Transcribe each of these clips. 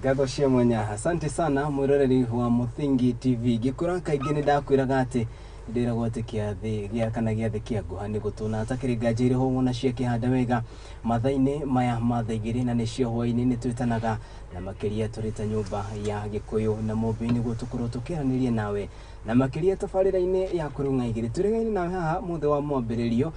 Ngatho cia mwanya, asante sana mwiroreri wa Muthingi TV. Ngĩkũra kaingĩ nĩ ndakwĩraga atĩ ndĩragwo atĩ kĩathĩ gĩa kana gĩathĩ kĩa ngũha nĩ gũtũna atakĩrĩ nganja irĩ hũng'ũ na ciakĩhanda wega mathaa-inĩ maya ma thaa 2 na nĩcio hwaĩ-inĩ nĩ twĩtanaga na makĩria tũrĩ ta nyũmba ya Gĩkũyũ na Mũmbi nĩguo tũkorwo tũkĩaranĩria nawe na makĩria tabarĩra-inĩ ya kũrũng'a igĩrĩ. Tũrĩgaine nawe haha mũthĩ wa mwambĩrĩrio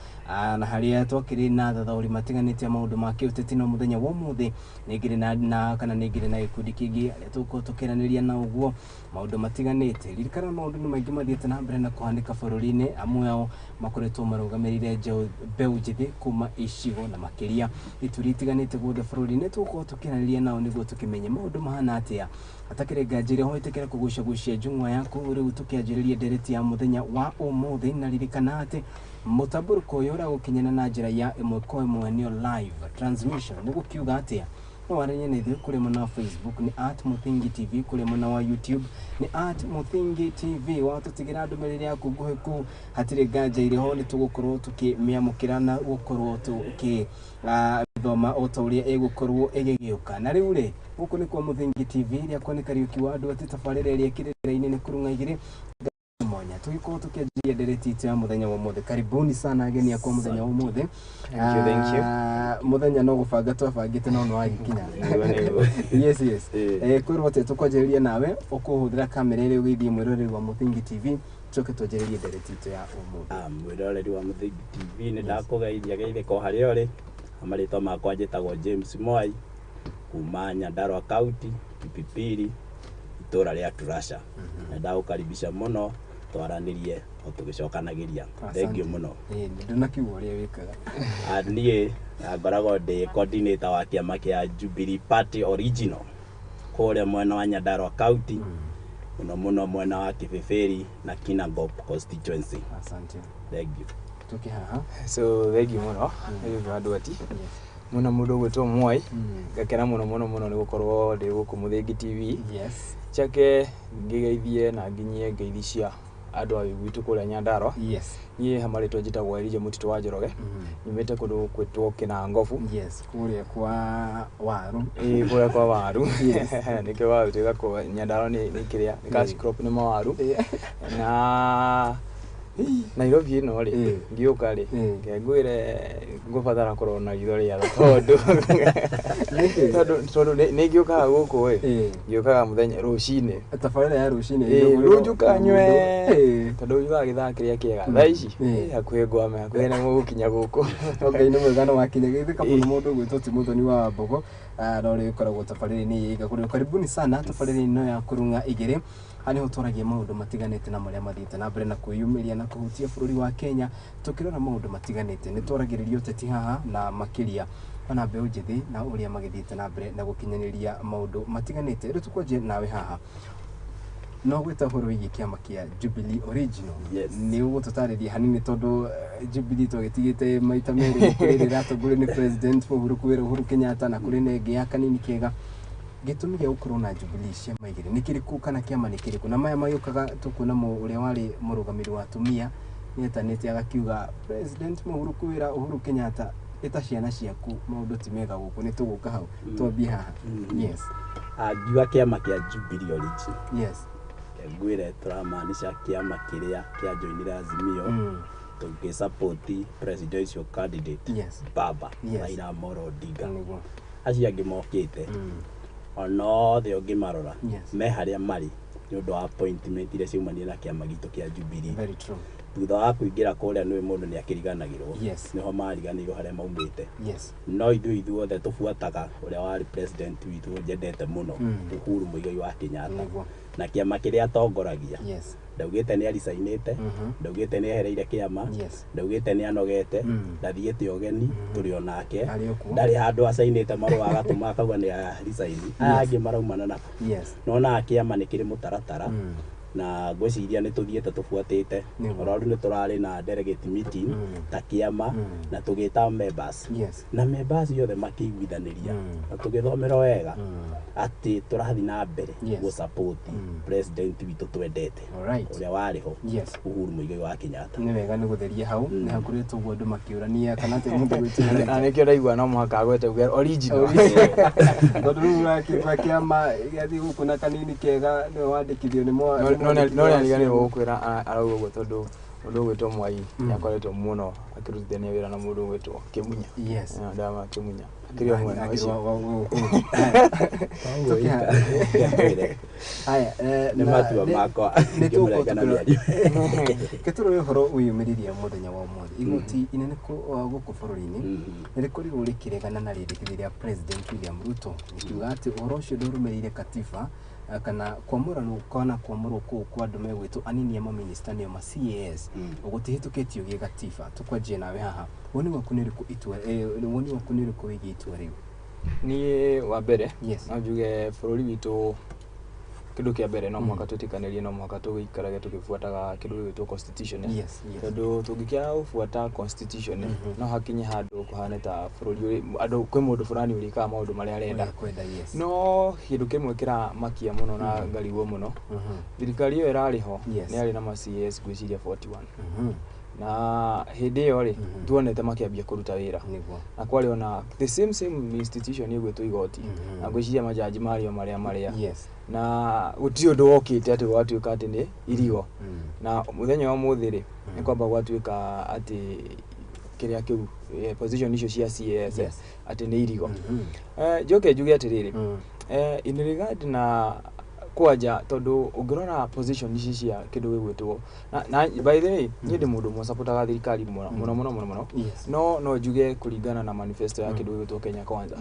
na harĩa twakĩrĩ na thathaũri matiganĩte a maũndũ ma kĩũteti, no mũthenya wa ũmũthĩ nĩngĩrĩ na kana nĩngĩrĩ na gĩkundi kĩngĩ arĩa tũgũkorwo tũkĩaranĩria na ũguo maũndũ matiganĩte. Ririkana maũndũ nĩ maingĩ mathiĩte na mbere na kũhanĩka bũrũri-inĩ, amwe ao makoretwo marũgamĩrĩire mbeũ njĩthĩ kuma icigo na makĩria ituri itiganĩte guothe bũrũri-inĩ. Tũgũkorwo tũkĩaranĩria nao nĩguo tũkĩmenye maũndũ mahana atĩa. Hatakĩrĩ nganja ĩrĩa wĩtĩkĩra kũgucagucia njũng'wa yaku rĩu tũkĩanjĩrĩria ndereti ya mũthenya wa ũmũthĩ, na ririkana atĩ mũtambũrũko ũyũ ũragũkinyĩra na njĩra ya ĩmwe kwa ĩmwe, nĩyo live transmission. Nĩ gũkiuga atĩa? No waranie na ithuĩ kũrĩa mwena wa Facebook nĩ @MuthingiTV, kũrĩa mwena wa YouTube nĩ @MuthingiTV. Watũtigĩra ndũmĩrĩri yaku nguhĩ kũu, hatirĩ nganja irĩ ho, nĩ tũgũkorwo tũkĩmĩamũkĩra na gũkorwo tũkĩ thoma o ta ũrĩa ĩgũkorwo ĩgĩgĩũka. Na rĩu rĩ, gũkũ nĩ kwa Muthingi TV, rĩakwa nĩ Kariũki wa andũ atĩ tabarĩra ĩrĩa ĩkĩrĩra-inĩ nĩ kũrũng'a igĩrĩ mwanya. Tũgĩkorwo tũkĩanjĩrĩria ndereti itũ ya mũthenya wa ũmũthĩ. Karibuni sana ageni akwa mũthenya wa ũmũthĩ. Thank you, thank you. Mũthenya no gũbanga twabangĩte no nĩ wagĩkinya. Nĩguo, nĩguo. Yes. Kwĩrwo atĩ tũkwanjĩrĩria nawe ũkũhũthĩra kamera ĩrĩa ũgĩthiĩ mwĩroreri wa Muthingi TV, tũcoke twanjĩrĩrie ndereti itũ ya ũmũthĩ. Mwĩroreri wa Muthingi TV, nĩ ndakũgeithia geithĩka o harĩa ũrĩ. Marĩtwa makwa njĩtagwo James Mwai kuma Nyandarua County, Kipipiri, itũra rĩa Turasha. Nĩ ndagũkaribisha mũno twaranĩrie o tũgĩcokanagĩria. Thank you mũno. Ndũnakiuga ũrĩa wĩkaga. Niĩ ngoragwo ndĩ coordinator wa kĩama kĩa Jubilee Party Original kũrĩa mwena wa Nyandarua County, mũno mũno mwena wa Kibibiri na Kinangop constituency. Asante. Thank you. Tũke haha. So thengiũ mũno nĩ ũndũ wa andũ ati mũno mũndũ ũgwĩtwo Mwai, ngakena mũno mũno mũno nĩ gũkorwo ndĩ gũkũ Mũthingi TV. Njake ngĩgeithie na nginyie ngeithi cia andũ a gwitũ kũrĩa Nyandarua. Niĩ ha marĩtwa njĩtagwo Elijah Mũtitũ wa Njoroge, nyumĩte kũndũ gwĩtwo Kĩnangobu. Yes, kũrĩa kwa waru. Ĩĩ, kũrĩa kwa waru. Nĩkĩo waru twĩga Nyandarua nĩ kĩrĩa nĩ cash crop, nĩ mawaru. Na Nairobi ĩno rĩ, ngĩũka rĩ, reke ngwĩre ngũbatara kũrorwo na ritho rĩa tha tondũ nĩ ngĩũkaga gũkũ ĩ, ngĩũkaga mũthenya rũcinĩ. Tabarĩra ya rũcinĩ. Rĩu njũkaga nyue tondũ njũkaga gĩthaa kĩrĩa kĩega thaa ici hakuhĩ ngwame hakuhĩ na mũgũkinya gũkũ. Ngai nĩ mwega, no wakinya geithĩka mũno mũndũ ũgwĩtwo ti Mũthoni wa Mbogo, na ũrĩa ũkoragwo tabarĩra-inĩ ya Iga Kũrĩo. Karibuni sana tabarĩra ĩno ya kũrũng'a igĩrĩ. Haha nĩho twaragia maũndũ matiganĩte na marĩa mathiĩte na mbere na kwĩyumĩria na kũhutia bũrũri wa Kenya, tũkĩrora maũndũ matiganĩte. Nĩ twaragĩrĩria ũteti haha na makĩria ona mbeũ njĩthĩ na ũrĩa magĩthiĩte na mbere na gũkinyanĩria maũndũ matiganĩte. Rĩu tũkwanjie nawe haha, no gwĩta ũhoro wĩgiĩ kĩama kĩa Jubilee Original. Nĩ ũgũtũtarĩria hanini tondũ Jubilee twagĩtigĩte maita merĩ, kũrĩ ĩrĩa ĩratongorio nĩ President Uhuru kwĩra Uhuru Kenyatta na kũrĩ na ĩngĩ ya kanini kega. Gĩtũmi gĩa gũkorwo na Jubilee ciama igĩrĩ nĩ kĩrĩkũ, kana kĩama nĩ kĩrĩkũ? Na maya magĩũkaga tũkuona ũrĩa warĩ mũrũgamĩrĩri wa atumia nĩetanĩte agakiuga President Uhuru kwĩra Uhuru Kenyatta ĩta ciana ciaku, maũndũ ti mega gũkũ, nĩ tũgũka hau. Twambie haha. Yes. Ngiuga kĩama kĩa Jubilee Original, ngwĩre tũramaanisha kĩama kĩrĩa kĩajoinire Azimio tũgĩ-support presidential candidate Baba Raila Amolo Odinga. Acio angĩ mokĩte ona othe ũngĩmarora me harĩa marĩ nĩ ũndũ wa appointment iria ciaumanire na kĩama gitũ kĩa Jubilee. Very true. Thutha wa kũingĩra kũrĩa nĩ mũndũ nĩ akĩriganagĩrwo. Nĩho mariganĩirwo harĩa maumĩte. No ithuĩ ithuothe tũbuataga ũrĩa warĩ president witũ njendete mũno, Uhuru Muigai wa Kenyatta, na kĩama kĩrĩa atongoragia. Ndaugĩte nĩ aricainĩte, ndaugĩte nĩ ehereire kĩama, ndaugĩte nĩ anogete, ndathiĩte ũgeni, tũrĩ onake, ndarĩ handũ acainĩte marũa agatũma akauga nĩ aricaini. Aya angĩ maraumana nako. Nonaga kĩama nĩ kĩrĩ mũtaratara. Na ngwĩciria nĩ tũthiĩte tũbuatĩte. Ona rĩu nĩ tũrarĩ na delegate meeting ta kĩama na tũgĩta members. Na members othe makĩiguithanĩria na tũgĩthomera wega atĩ tũrathiĩ na mbere gũ support president witũ twendete ũrĩa warĩ ho, Uhuru Muigai wa Kenyatta. Nĩ wega nĩ gũtheria hau, nĩ hakoretwo ũguo andũ makĩũrania kana atĩ mũndũ gwĩtwo Na nĩkĩo ndaigua no mũhaka agwete uge original. Tondũ rĩu ũrakĩigua kĩama gĩathiĩ gũkũ na kanini kega nĩwe wandĩkithio nĩ mwa No no nĩ ariganĩrwo gũkwĩra arauga ũguo tondũ mũndũ ũgwĩtwo Mwai nĩakoretwo mũno akĩrutithania wĩra na mũndũ ũgwĩtwo Kĩmunya. Ndama Kĩmunya akĩrĩ o mwena ũcio. Haya, nĩ matua makwa nĩ ngĩmũrenga na mĩario. Tũrore ũhoro wĩyumĩririe mũthenya wa ũmũthĩ. Igoti inene gũkũ bũrũri-inĩ nĩ rĩkorirwo rĩkĩregana na rĩendekithia rĩa President William Ruto, rĩkiuga atĩ ũhoro ũcio ndũrũmĩrĩire katiba, kana kwamũranwo kana kwamũrwo kũu kwa andũ megwĩtwo anini a maminista nĩo ma CAS gũtihĩtũkĩtio gĩ gatiba. Tũkwanjia nawe haha, woni waku nĩ ũrĩkũ itua, woni waku nĩ ũrĩkũ wĩgiĩ itua rĩu? Niĩ wa mbere no njuge bũrũri witũ kĩndũ kĩa mbere no mũhaka twĩtĩkanĩrie, no mũhaka tũgĩikarage tũgĩbuataga kĩndũ gĩgwĩtwo constitution. Tondũ tũngĩkĩaga gũbuata constitution, no hakinye handũ kũhane ta bũrũri andũ kwĩ mũndũ fulani ũrĩkaga maũndũ marĩa arenda. No kĩndũ kĩmwe kĩramakia mũno na ngarigwo mũno, thirikari ĩyo ĩrarĩ ho nĩ yarĩ na ma CAS ngwĩciria 41. Na hĩndĩ ĩyo rĩ, tuonete makĩambia kũruta wĩra. Na kwarĩ ona the same same institution ĩgwĩtwo igoti. Na ngwĩciria majaji marĩ o marĩa marĩa. Na gũtirĩ ũndũ wokĩte atĩ gwatuĩka atĩ nĩ irigo. Na mũthenya wa ũmũthĩ rĩ, nĩ kwamba gwatuĩka atĩ kĩrĩa kĩu position icio cia CAS atĩ nĩ irigo. Njoke njuge atĩrĩrĩ, in regard na kwanja tondũ ũngĩrora position ici cia kĩndũ gĩgwĩtwo na by the way niĩ ndĩ mũndũ ũmwe supportaga thirikari mũno mũno mũno mũno mũno. No no njuge kũringana na manifesto ya kĩndũ gĩgwĩtwo Kenya Kwanza,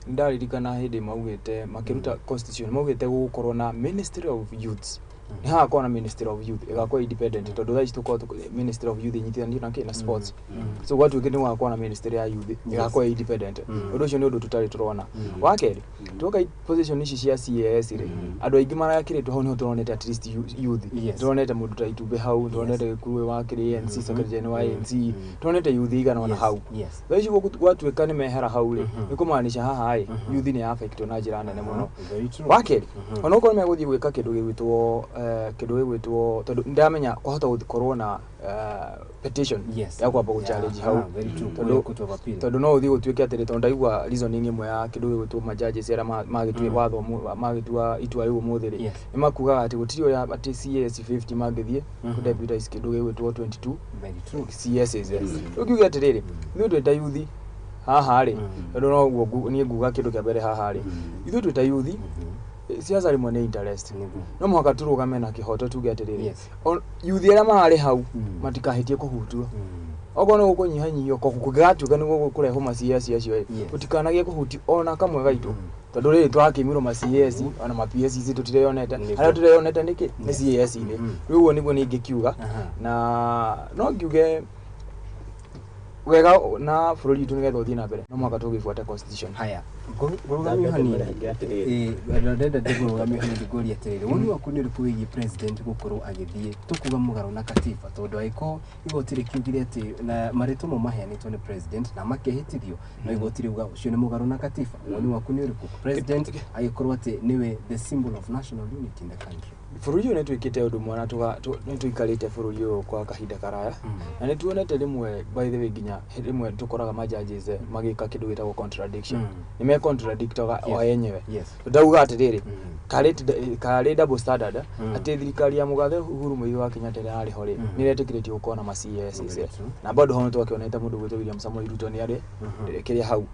nĩndaririkana hĩndĩ maugĩte makĩruta constitution maugĩte gũgũkorwo na Ministry of Youths, nĩ hagakorwo na Ministry of Youth ĩgakorwo independent, tondũ thaa ici tũkorwo Ministry of Youth ĩnyitithanĩtio na kĩ na sports. So gwatuĩke nĩ gũgakorwo na Ministry ya Youth ĩgakorwo independent. Ũndũ ũcio nĩ ũndũ tũtarĩ tũrona. Wa kerĩ, tuoka position ici cia CAS rĩ, andũ aingĩ marakĩrĩtwo hau nĩho tũronete at least youth. Tũronete mũndũ ta Itumbĩ hau, tũronete Gĩkuruĩ wa kĩrĩ ANC, secretary general wa ANC, tũronete youth igana ona hau. Thaa ici gwatuĩka nĩ mehera hau rĩ, nĩ kũmaanisha haha ĩ youth nĩ affectwo na njĩra nene mũno. Wa kerĩ, onokorwo nĩ megũthiĩ gwĩka kĩndũ gĩgwĩtwo kĩndũ gĩgwĩtwo, tondũ ndamenya kwahota gũkorwo na petition ya kwamba gũ challenge hau, tondũ no ũthiĩ gũtuĩke atĩrĩ, tondũ ndaigua reasoning ĩmwe ya kĩndũ gĩgwĩtwo majudges arĩa magĩtue watho magĩtua itua rĩu ũmũthĩ rĩ, nĩ makugaga atĩ gũtirĩ ũrĩa atĩ CAS 50 mangĩthiĩ kũ deputize kĩndũ gĩgwĩtwo 22 CSs. Rĩu ngiuge atĩrĩrĩ, ithuĩ twĩ ta youth haha rĩ, tondũ noguo niĩ nguga kĩndũ kĩa mbere haha rĩ, ithuĩ twĩ ta youth, siasa rĩmwe nĩ interest, no mũhaka tũrũgame na kĩhoto tuge atĩrĩrĩ, youth arĩa mararĩ hau matikahĩtie kũhutwo. Okorwo nĩ gũkũnyihanyihio kũngĩgatuĩka nĩ gũkũrehwo ma CS acio ĩ, gũtikanagie kũhuti ona kamwe gaitũ, tondũ rĩrĩ tũrakĩmirwo ma CS ona ma PSC tũtireyonete, harĩa tũreyonete nĩkĩ nĩ CS-inĩ. Rĩu ũguo nĩguo niĩ ingĩkiuga, na no ngiuge wega na bũrũri witũ nĩgetha ũthiĩ na mbere no mũhaka tũgĩbuate constitution. Haya, ngũrũgamio hanini, ndenda ndĩgũrũgamio hanini ngũrie atĩrĩrĩ, woni waku nĩ ũrĩkũ wĩgiĩ president gũkorwo agĩthiĩ tũkuga mũgarũ na katiba, tondũ angĩkorwo igoti rĩkiugire atĩ na marĩtwa mau maheanĩtwo nĩ president na makehĩtithio, no igoti riuga ũcio nĩ mũgarũ na katiba, woni waku nĩ ũrĩkũ president agĩkorwo atĩ nĩwe the symbol of national unity in the country? Bũrũri ũyũ nĩ twĩkĩte ũndũ mwana, nĩ tũikarĩte bũrũri ũyũ kwa kahinda karaya, na nĩ tuonete rĩmwe, by the way, nginya rĩmwe tũkoraga ma judges magĩka kĩndũ gĩtagwo contradiction, nĩ me contradictaga o enyewe. Ndauga atĩrĩrĩ, karĩ double standard atĩ thirikari ya mũgathe Uhuru Muigai wa Kenyatta ĩrĩa yarĩ ho rĩ, nĩ ĩretĩkĩrĩtio gũkorwo na ma CAS, na bado ho nĩ twakĩonete mũndũ gwĩtwo William Samoei Ruto nĩ arĩ kĩrĩa hau.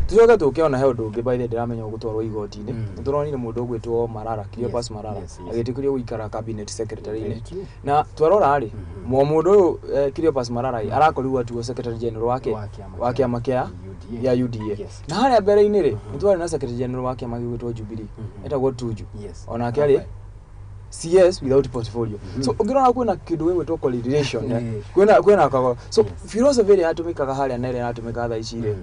Tũcoke tũke ona he ũndũ ũngĩ, by the way, ndĩramenya ũgũtwarwo igoti-inĩ, nĩ tũronire mũndũ ũgwĩtwo Marara, Cleopas Marara, agĩtĩkĩrio gũikara cabinet secretary-inĩ, na twarora rĩ, mo mũndũ ũyũ Cleopas Marara rĩ, arakorirwo atuo secretary general wake wa kĩama kĩa ya UDA, na harĩa mbere-inĩ rĩ, nĩ twarĩ na secretary general wa kĩama gĩgwĩtwo Jubilee etagwo Tuju, onake arĩ CS without portfolio. So ũngĩrora kwĩna kĩndũ gĩgwĩtwo correlation, kwĩna kago, so philosophy ĩrĩa yatũmĩkaga harĩa na ĩrĩa ĩratũmĩka thaa ici rĩ,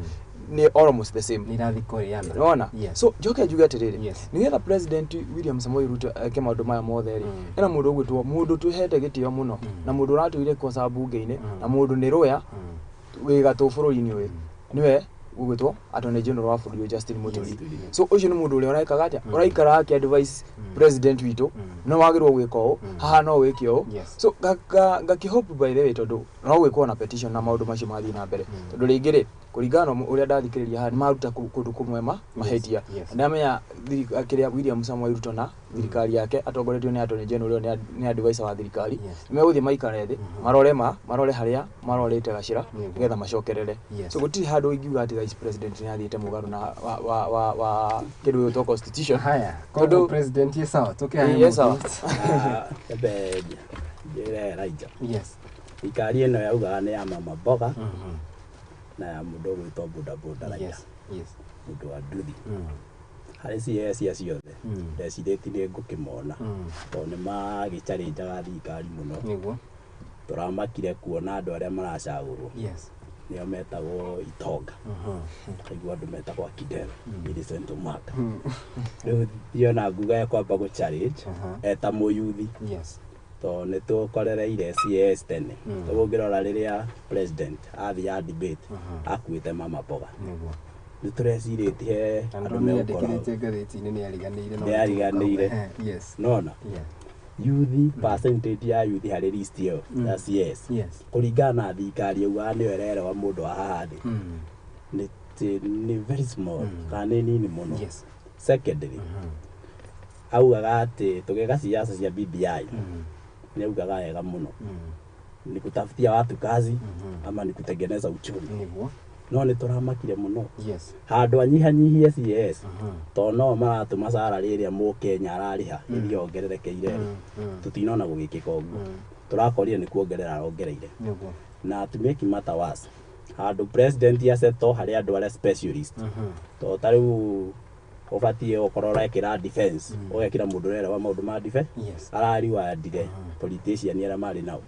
Nĩ almost the same. Nĩ irathi kũrĩana. Nĩwona? So njoke njuge atĩrĩrĩ, nĩgetha President William Samoei Ruto eke maũndũ maya mothe rĩ, ena mũndũ ũgwĩtwo, mũndũ twĩhete gĩtĩo mũno, na mũndũ ũratũire koca mbunge-inĩ, na mũndũ nĩ rũya wĩ gatũ bũrũri-inĩ ũyũ, nĩwe ũgwĩtwo Attorney General wa bũrũri ũyũ, Justin Muturi. So ũcio nĩ mũndũ ũrĩa ũrekaga atĩa, ũraikara akĩ advise president witũ, no wagĩrĩirwo gwĩka ũũ haha, no wĩke ũũ. So ngakĩhope, by the way, tondũ no gwĩkwo na petition na maũndũ macio mathiĩ na mbere, tondũ rĩngĩ rĩ, kũringana na ũrĩa ndathikĩrĩria haha, nĩ maruta kũndũ kũmwe mahĩtia. Ndamenya kĩrĩa William Samoei Ruto na thirikari yake atongoretio nĩ Attorney General ũrĩa nĩ advisor wa thirikari, nĩ megũthiĩ maikare thĩ, marore marore harĩa marorĩte gacĩra, nĩgetha macokerere. So gũtirĩ handũ ingiuga atĩ vice president nĩ athiĩte mũgarũ na wa kĩndũ gĩgwĩtwo constitution. Haya, koguo president ye sawa, tũkĩhahe. Ye sawa. Ah, embe njĩre Elijah, thirikari ĩno yaugaga nĩ ya mama mboga na ya mũndũ ũgwĩtwo boda boda raia, mũndũ wa nduthi. Harĩ CS ciothe, ndecirĩtie nĩ ngũkĩmona, tondũ nĩ magĩchallengaga thirikari mũno. Tũramakire kuona andũ arĩa maracagũrwo nĩo metagwo itonga. Kaigua andũ metagwo Akidero, Millicent Omanga. Rĩu ndiona nguga ekwamba gũ challenge eta mũyuthi, tondũ nĩ tũkorereire CS tene. Rĩu ũngĩrora rĩrĩa president athiaga debate, akuĩte mama mboga, nĩ tũrecirĩtie he na andũ nĩ megũkorwo andĩkĩrĩte ngathĩti-inĩ, nĩ ariganĩire, no Nĩ ariganĩire. Nona youth, percentage ya youth harĩ list ĩyo ya CS, kũringana na thirikari yaugaga nĩyo ĩrerewa mũndũ wa haha thĩ, nĩ very small, kana nĩ nini mũno. Secondly, augaga atĩ tũgĩka siasa cia BBI, nĩ augaga wega mũno, ni kutafutia watu kazi ama ni kutengeneza uchumi. No nĩ tũramakire mũno handũ anyihanyihie CS, tondũ no maratũma salary ĩrĩa mũkenya ararĩha ĩthiĩ yongererekeire rĩ, tũtinona gũgĩkĩka ũguo. Tũrakorire nĩ kuongerera arongereire. Na to make matter worse, handũ president asetwo harĩ andũ arĩa specialist, tondũ ta rĩu ũbatiĩ ũkorwo ũrekĩra defense, ũgekĩra mũndũ ũrerewa maũndũ ma defense, arariwandire politician arĩa marĩ nao.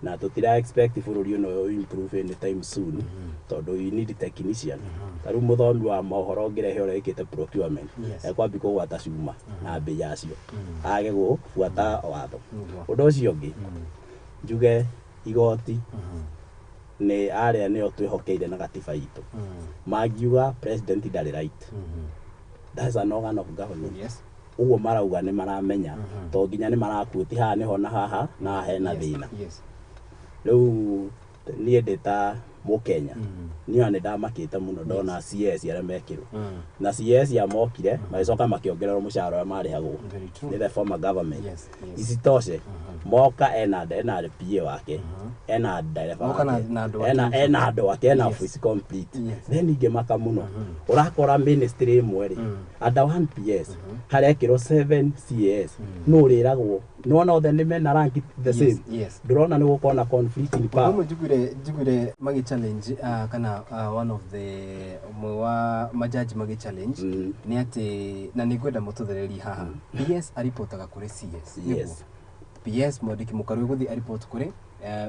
Na tũtira expect bũrũri ũyũ improve anytime soon, tondũ you need technician. Ta rĩu mũthomi wa mohoro ũngĩrehe ũrĩa wĩkĩte procurement, ekwambi kũgwata cuma na mbei yacio, age gũbuata watho. Ũndũ ũcio ũngĩ, njuge igoti nĩ arĩa nĩo twĩhokeire na gatiba itũ, mangiuga president ndarĩ right, that's an organ of government. Ũguo marauga nĩ maramenya, to nginya nĩ marakuti haha nĩho na haha na haha hena thĩna. Rĩu niĩ ndĩ ta mũkenya, niĩ ona nĩ ndamakĩte mũno ndona CS arĩa mekĩrwo, na CS ya mokire magĩcoka makĩongererwo mũcara ũrĩa marĩhagwo Very true. nĩ the former government. Isitoshe, moka ena PA wake, ena dereba Moka wake, na andũ ake. ena andũ ake, ena office complete. Then ingĩmaka mũno, ũrakora ministry ĩmwe rĩ, under one PS harekĩrwo 7 CS, no ũrĩragwo nĩwona othe nĩ mena rank the same. Ndũrona nĩ gũkorwo na conflict in power? Ũndũ ũmwe njiguire magĩ challenge, kana one of the ũmwe wa majaji magĩ challenge, nĩ atĩ, na nĩ ngwenda mũtũthererie haha, PS aripotaga kũrĩ CS, nĩguo? PS mwandĩki mũkarũ gũthiĩ aripot kũrĩ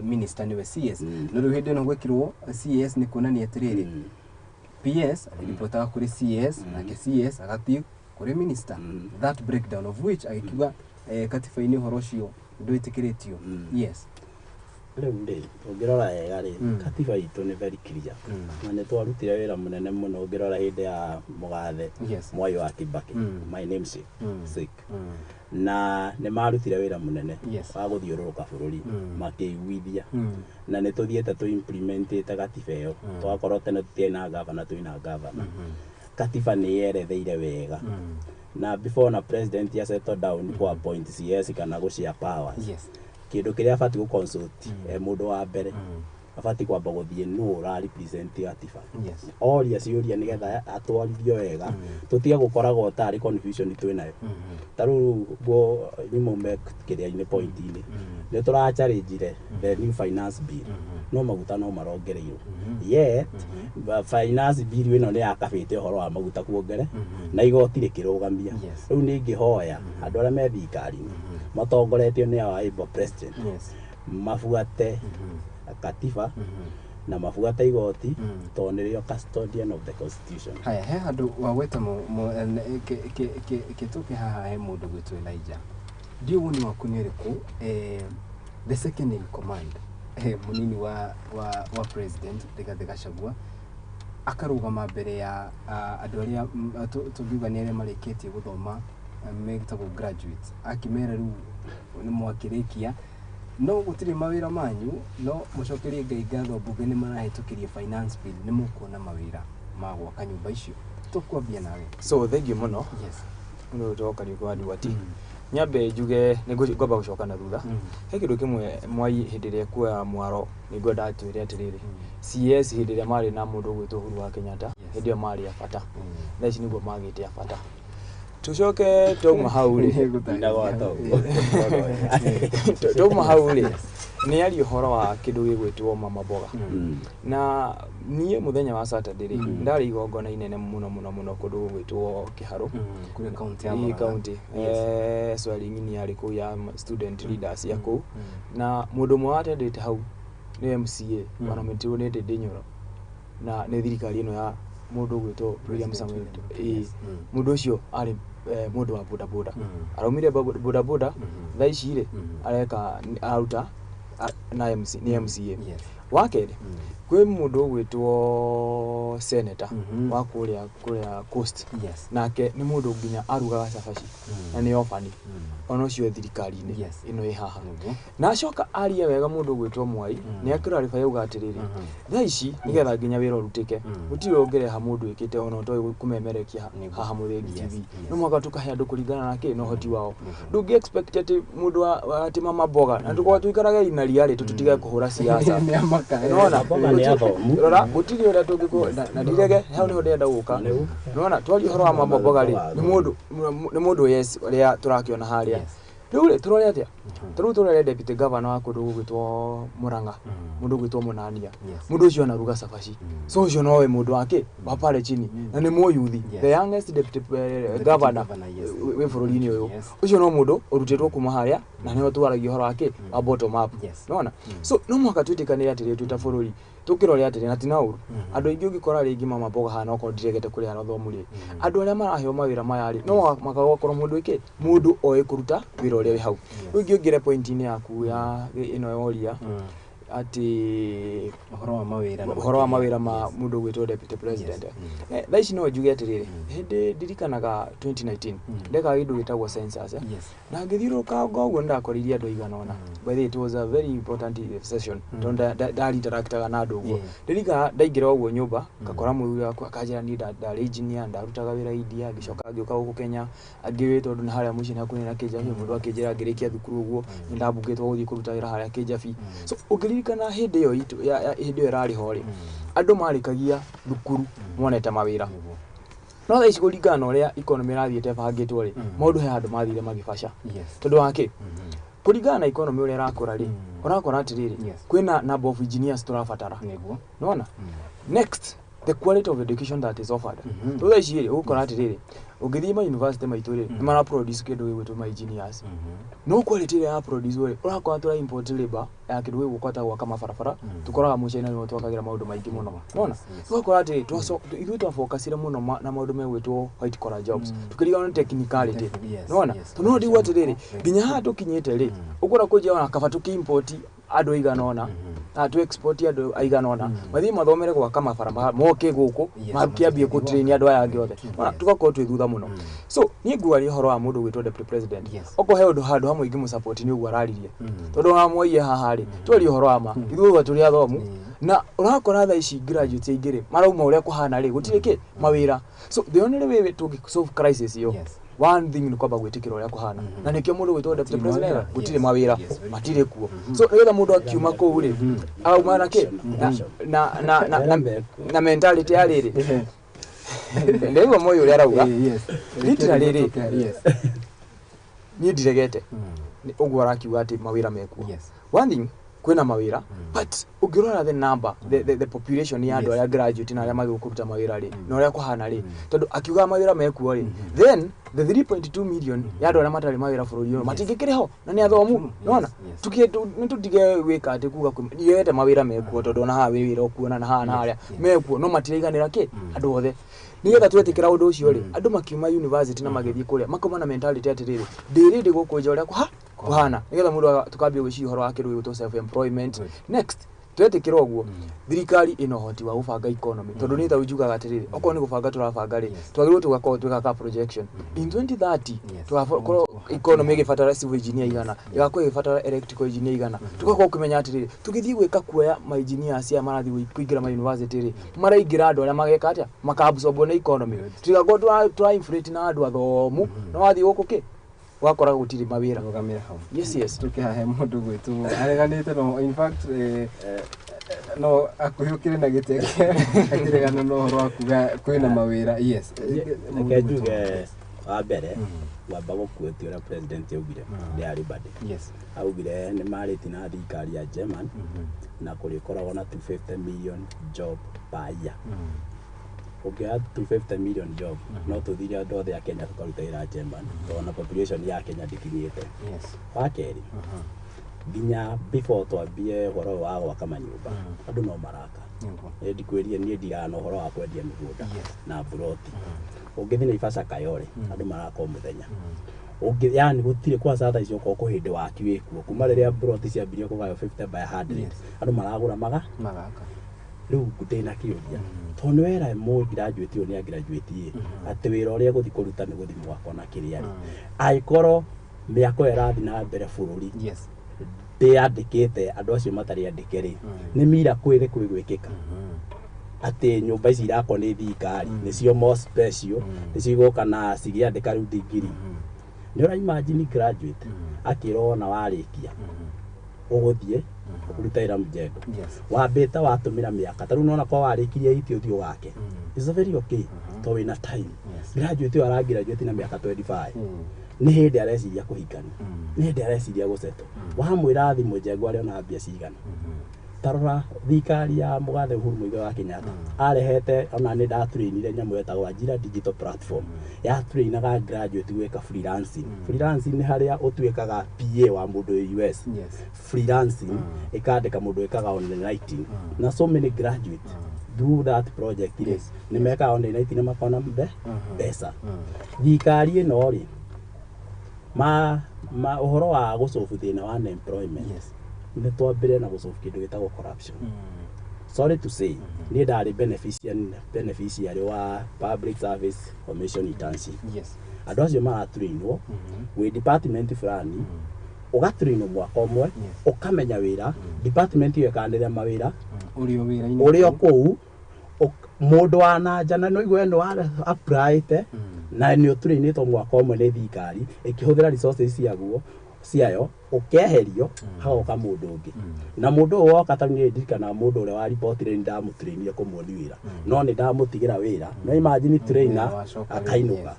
minister, nĩwe CS. No rĩu hĩndĩ ĩno gwĩkĩrwo CS nĩ kuonania atĩrĩrĩ, PS arĩripotaga kũrĩ CS, nake CS agathiĩ kũrĩ minister. That breakdown of which agĩkiuga katiba-inĩ ũhoro ũcio ndwĩtĩkĩrĩtio. Rĩu rĩ, ũngĩrora wega rĩ, katiba itũ nĩ very clear, na nĩ twarutire wĩra mũnene mũno. Ũngĩrora hĩndĩ ya mũgathe Mwai wa Kibaki, my namesake, sake, na nĩ marutire wĩra mũnene wa gũthiũrũrũka bũrũri makĩiguithia, na nĩ tũthiĩte tũ implementĩte gatiba ĩyo. Twakorwo tene tũtiarĩ na gavana, twĩna gavana. Katiba nĩ yeretheire wega, na before na president ya settle down ku appoint CS kana gũ share powers, kĩndũ kĩrĩa abatiĩ gũ consult e mũndũ wa mbere, abatiĩ kwamba gũthiĩ nũ ũra represent gatiba, oria ciũria nĩgetha atwarithio wega, tũtige gũkoragwo tarĩ confusion twĩnayo. Ta rĩu guo nyume kĩrĩa-inĩ, point-inĩ, nĩ tũra challenge the new finance bill, no maguta no marongereirwo, yet finance bill ĩno nĩ yakabĩte ũhoro wa maguta kuongere na igoti rĩkĩrũgamia. Rĩu nĩ ingĩhoya andũ arĩa me thirikari-inĩ matongoretio nĩ our able president mabuate katiba. Na mabuate igoti tondũ nĩrĩo custodian of the constitution. Haya, he handũ wagweta kĩtũke haha he mũndũ gwĩtwo Elijah. Ndiũ woni waku nĩ ũrĩkũ, the second in command, mũnini wa president Rigathĩ Gachagua akarũgama mbere ya andũ arĩa tũngiuga nĩ arĩa marĩkĩtie gũthoma, metagwo graduates, akĩmera rĩu nĩ mwakĩrĩkia no gũtirĩ mawĩra manyu, no mũcokerie Ngai ngatho mbunge nĩ marahĩtũkĩria finance bill, nĩ mũkuona mawĩra ma gwaka nyũmba icio. Tũkwambia nawe. So thank you mũno. Mũndũ ũgwĩtwo Kariũki wa Nduati, nyambe njuge nĩ ngwamba gũcoka na thutha. He kĩndũ kĩmwe Mwai hĩndĩ ĩrĩa ekuoya mwaro nĩ ngwenda atwĩre atĩrĩrĩ, CS hĩndĩ ĩrĩa marĩ na mũndũ ũgwĩtwo Uhuru wa Kenyatta, hĩndĩ ĩyo marĩ a bata, thaa ici nĩguo magĩte a bata. Tũcoke twauma hau rĩ, Ndinagwata ũguo. Twauma hau rĩ, nĩ aria ũhoro wa kĩndũ gĩgwĩtwo mama mboga. Na niĩ mũthenya wa Saturday rĩ, ndarĩ igongona inene mũno mũno mũno kũndũ gũgwĩtwo Kĩharũ. Kũrĩa kaunti ya Ĩ Murang'a. kaunti. Swearing in yarĩ kũu ya student leaders ya kũu, na mũndũ ũmwe watendete hau nĩ MCA wanominĩtirwo nĩ Ndindi Nyoro na nĩ thirikari ĩno ya mũndũ ũgwĩtwo William President Samoei William Ruto, Ĩ, yes. Mũndũ ũcio arĩ mũndũ wa boda boda, araumire boda boda, thaa ici rĩ, areka aruta na MC, nĩ MCA. Wa kerĩ, kwĩ mũndũ ũgwĩtwo senator wa kũrĩa coast, nake nĩ mũndũ nginya arugaga cabaci na nĩ obani, ona ũcio thirikari-inĩ ĩno ĩ haha. Na acoka aria wega mũndũ ũgwĩtwo Mwai, nĩ akĩrarĩba yauga atĩrĩrĩ, thaa ici nĩgetha nginya wĩra ũrutĩke, gũtirĩ ũngĩreha mũndũ wĩkĩte ona ũtoĩ kũmemerekia haha Mũthĩngi TV. No mũhaka tũkahe andũ kũringana na kĩ na ũhoti wao. Ndũngĩ expect atĩ mũndũ atĩ mama mboga na tũkorwo tũikarage na ria rĩ, tũtige kũhũra siasa. Nĩ amaka. Nĩwona? Mboga nĩ athomu. Rora, gũtirĩ ũrĩa tũngĩkũ na ndirege hau nĩho ndĩrenda gũka. Nĩwona twaria ũhoro wa mama mboga rĩ, nĩ mũndũ yes ũrĩa tũrakĩona harĩa. Rĩu rĩ, tũrore atĩa? Ta rĩu tũrore deputy governor wa kũndũ gũgwĩtwo Murang'a, mũndũ ũgwĩtwo Mũnania. Mũndũ ũcio anaruga cabaci, so ũcio nowe mũndũ wake wa pale chini na nĩ mũyuthi, the youngest deputy governor governor, yes. wĩ bũrũri-inĩ ũyũ. Ũcio no mũndũ ũrutĩtwo kuma harĩa na nĩho twaragia ũhoro wa kĩ wa bottom up. Nĩwona? So no mũhaka twĩtĩkanĩre atĩrĩrĩ, twĩ ta bũrũri tũkĩrore atĩrĩ, na ti na ũru andũ aingĩ ũngĩkora rĩngĩ mama mboga hana okorwo ndiregete kũrĩa athomu rĩ, andũ arĩa maraheo mawĩra maya rĩ, no makaga gũkorwo mũndũ ĩkĩ mũndũ oĩ kũruta wĩra ũrĩa wĩ hau. Rĩu ingĩ point-inĩ yaku ya ĩno yoria atĩ ũhoro wa mawĩra na ũhoro wa makĩria. mawĩra ma mũndũ ũgwĩtwo deputy president. Thaa ici no njuge atĩrĩrĩ, hĩndĩ ndirikanaga 2019 ndekaga kĩndũ gĩtagwo census, na ngĩthiũrũrũka ũguo nĩndakoririe andũ aigana ũna. By the way, it was a very important session tondũ ndari interactaga na andũ ũguo. Ndirikana ndaingĩra ũguo nyũmba ngakora mũthuri wakwa akanjĩra niĩ ndarĩ engineer, ndarutaga wĩra India, ngĩcoka ngĩũka gũkũ Kenya angĩ tondũ na harĩa mũciĩ nĩ hakuhĩ na Kĩjabi. Mũndũ akĩnjĩra ngĩrĩkia thukuru ũguo nĩ ndambũkĩtwo gũthiĩ kũruta wĩra harĩa Kĩjabi. So ũngĩririkana hĩndĩ ĩyo itũ hĩndĩ ĩyo ĩrarĩ ho rĩ, andũ marĩkagia thukuru monete mawĩra. No thaa ici kũringana na ũrĩa economy ĩrathiĩte ĩbangĩtwo rĩ, maũndũ he handũ mathire magĩbaca. Tondũ wa kĩ? Kũringana na economy ũrĩa ĩrakũra rĩ, ũrakora atĩrĩrĩ, kwĩna number of engineers tũrabatara. Nĩwona? Next, the quality of education that is offered. Rĩu thaa ici rĩ, ũgũkora atĩrĩrĩ, ũngĩthiĩ ma university maitũ rĩ, nĩ mara produce kĩndũ gĩgwĩtwo ma engineers, no quality ĩrĩa ya produce rĩ, ũrakora tũra import labor ya kĩndũ gĩgũkwo ta gwaka mabarabara. Tũkoraga mũcaina nĩwe twakagĩra maũndũ maingĩ mũno. Nĩwona? Ũgakora atĩrĩ, ithuĩ twafocusire mũno na maũndũ megwĩtwo white collar jobs, tũkĩrigwo nĩ technicality. Nĩwona? Tondũ no ndigwo atĩrĩrĩ, nginya haha tũkinyĩte rĩ, ũkora kũnjia ona kaba tũkĩ-import andũ aigana ũna na tu export andũ aigana ũna mathiĩ mathomere gwaka mabarabara, moke gũkũ makĩambie matirĩ kũ-train andũ aya angĩ othe. Nĩwona? Tũgakorwo twĩ thutha mũno. So niĩ nguaria ũhoro wa mũndũ ũgwĩtwo deputy president, okorwo he ũndũ handũ hamwe ingĩmũsupport nĩ ũguo araririe, tondũ wa mwaiye haha rĩ, twaria ũhoro wa ma, ithuĩ othe tũrĩ athomu na ũrakora thaa ici graduates aingĩ rĩ, marauma ũrĩa kũhana rĩ, gũtirĩ kĩ mawĩra. So the only way tũngĩ solve crisis ĩyo, one thing nĩ kwamba gwĩtĩkĩra ũrĩa kũhana, na nĩkĩo mũndũ gwĩtwo deputy Gũtirĩ president, mawĩra. gũtirĩ mawĩra, Yes, very matirĩ kuo. So nĩgetha mũndũ akiuma kũu rĩ, arauma na kĩ na mentality ya rĩrĩ, ndaigua moyo ũrĩa arauga. Literally rĩ, niĩ ndiregete. Nĩ ũguo arakiuga atĩ mawĩra mekuo. One thing, Kwĩna mawĩra, but ũngĩrora the number, the population ya andũ arĩa graduate na arĩa magĩrĩirwo kũruta mawĩra rĩ, na ũrĩa kũhana rĩ, tondũ akiuga mawĩra mekuo rĩ, then the 3.2 million ya andũ arĩa matarĩ mawĩra bũrũri ũyũ matingĩkĩrĩ ho na nĩ athomu. Nona nĩ tũtige gwĩka atĩ kuga yete mawĩra mekuo, tondũ ona haha wĩ wĩra ũkuona na haha na harĩa mekuo, no matiraiganĩra kĩ andũ othe. Nĩgetha twetĩkĩra ũndũ ũcio rĩ, andũ makiuma university na magĩthiĩ kũrĩa makauma na mentality atĩrĩrĩ, ndĩ ready gũkũ nja ũrĩa kũhana, nĩgetha mũndũ tũkambia gwĩciria ũhoro wa kĩndũ gĩgwĩtwo self employment. Next, twetĩkĩra ũguo, thirikari ĩna ũhoti wa gũbanga economy, tondũ nĩ ta njugaga atĩrĩrĩ, okorwo nĩ gũbanga tũrabanga rĩ, twagĩrĩirwo tũgakorwo twĩka ka projection in 2030, tũgakorwo economy ĩgĩbatara civil engineer igana, ĩgakorwo ĩgĩbatara electrical engineer igana, tũgakorwo ũkĩmenya atĩrĩrĩ, tũgĩthiĩ gwĩka kuoya ma engineers aya marathiĩ kũingĩra ma university rĩ, maraingĩra andũ arĩa mageka atĩa, makaabsorbwo nĩ economy. Tũtigakorwo tũra inflate na andũ athomu no wathiĩ gũkũ kĩ ũgakora gũtirĩ mawĩra. Rũgamĩra hau. Yes. Tũkĩhahe mũndũ gwĩtwo areganĩte no in fact no akuhĩũkĩre na gĩtĩ akĩregana na ũhoro wa kuga kwĩna mawĩra. Yes. Reke njuge wa mbere, ngwamba gũkuĩtia ũrĩa president augire nĩ arĩ bade. Augire nĩ marĩti na thirikari ya German na kũrĩkoragwo na 250 million job per year. Ũngĩoya 250 million job, no tũthire andũ othe a Kenya tũkaruta wĩra German, tondũ na population ya Kenya ndĩkinyĩte. Wa kerĩ, nginya before twambie ũhoro ũyũ wa gwaka manyũmba, andũ no maraka. Nĩ ndikwĩrire niĩ ndiraga na ũhoro wa kwendia mĩgũnda na buroti. Ũngĩthiĩ Naivasha, Kayole, andũ maraka o mũthenya. Ũngĩ yani gũtirĩ kwanza thaa ici, okorwo kwĩ hĩndĩ waki wĩkuo kuma rĩrĩa buroti ciambirie kũgaywo 50 by 100, andũ maragũra maga Magaka. Rĩu ndĩna kĩũria, tondũ nĩ wera mũ graduate ũyũ nĩ a graduate ĩ atĩ wĩra ũrĩa egũthiĩ kũruta nĩ gũthiĩ mwako na kĩrĩa rĩ, angĩkorwo mĩako ĩyo ĩrathiĩ na mbere bũrũri ndĩandĩkĩte andũ acio matarĩ andĩke rĩ, nĩ miracle ĩrĩkũ ĩgwĩkĩka atĩ nyũmba ici irakwo nĩ thirikari nĩcio more special, nĩcio igoka na cigĩandĩka rĩu ndigiri? Nĩ ũra imagine graduate akĩrwo wona warĩkia ũgũthiĩ ũrute wĩra mjengo, wambĩte watũmĩra mĩaka ta rĩu nona kwa warĩkirie iti ũthiĩ ũgake, it's very okay to wĩna time. Graduate ũyũ aragraduate na mĩaka 25, nĩ hĩndĩ areciria kũhikania, nĩ hĩndĩ areciria gũsettle. Wamwĩra thimũ njengo arĩona mbia cigana? Tarora thirikari ya mũgathe Uhuru Muigai wa Kenyatta arehete, ona nĩ ndatrainire nyamũ yetagwo Ajira digital platform, yatrainaga graduate gwĩka freelancing. Freelancing nĩ harĩa ũtuĩkaga PA wa mũndũ wĩ US. Freelancing ĩkandĩka mũndũ wĩkaga online writing, na so many graduate do that project rĩ, nĩ mekaga online writing na makona mbeca. Thirikari ĩno rĩ, ma ũhoro wa gũsolve thĩna wa unemployment, nĩ twambĩrĩre na gũsolve kĩndũ gĩtagwo corruption. Sorry to say, niĩ ndarĩ beneficiary wa Public Service Commission internship. Andũ acio maratrainwo wĩ department fulani, ũgatrainwo mwaka ũmwe, ũkamenya wĩra, department ĩyo ĩkanĩrĩra mawĩra. Ũrĩ o wĩra-inĩ. Ũrĩ o kũu, mũndũ wa nanja na no igue nĩ wa applyĩte na nĩ ũtrainĩtwo mwaka ũmwe nĩ thirikari ĩkĩhũthĩra resources ciaguo ciayo, ũkeherio hagoka mũndũ ũngĩ, na mũndũ ũyũ woka, ta niĩ ndirikanaga mũndũ ũrĩa waribotire, nĩ ndamũtrainire kũmuoni wĩra, no nĩ ndamũtigĩra wĩra. No imagine trainer Wacoka. Akainũka.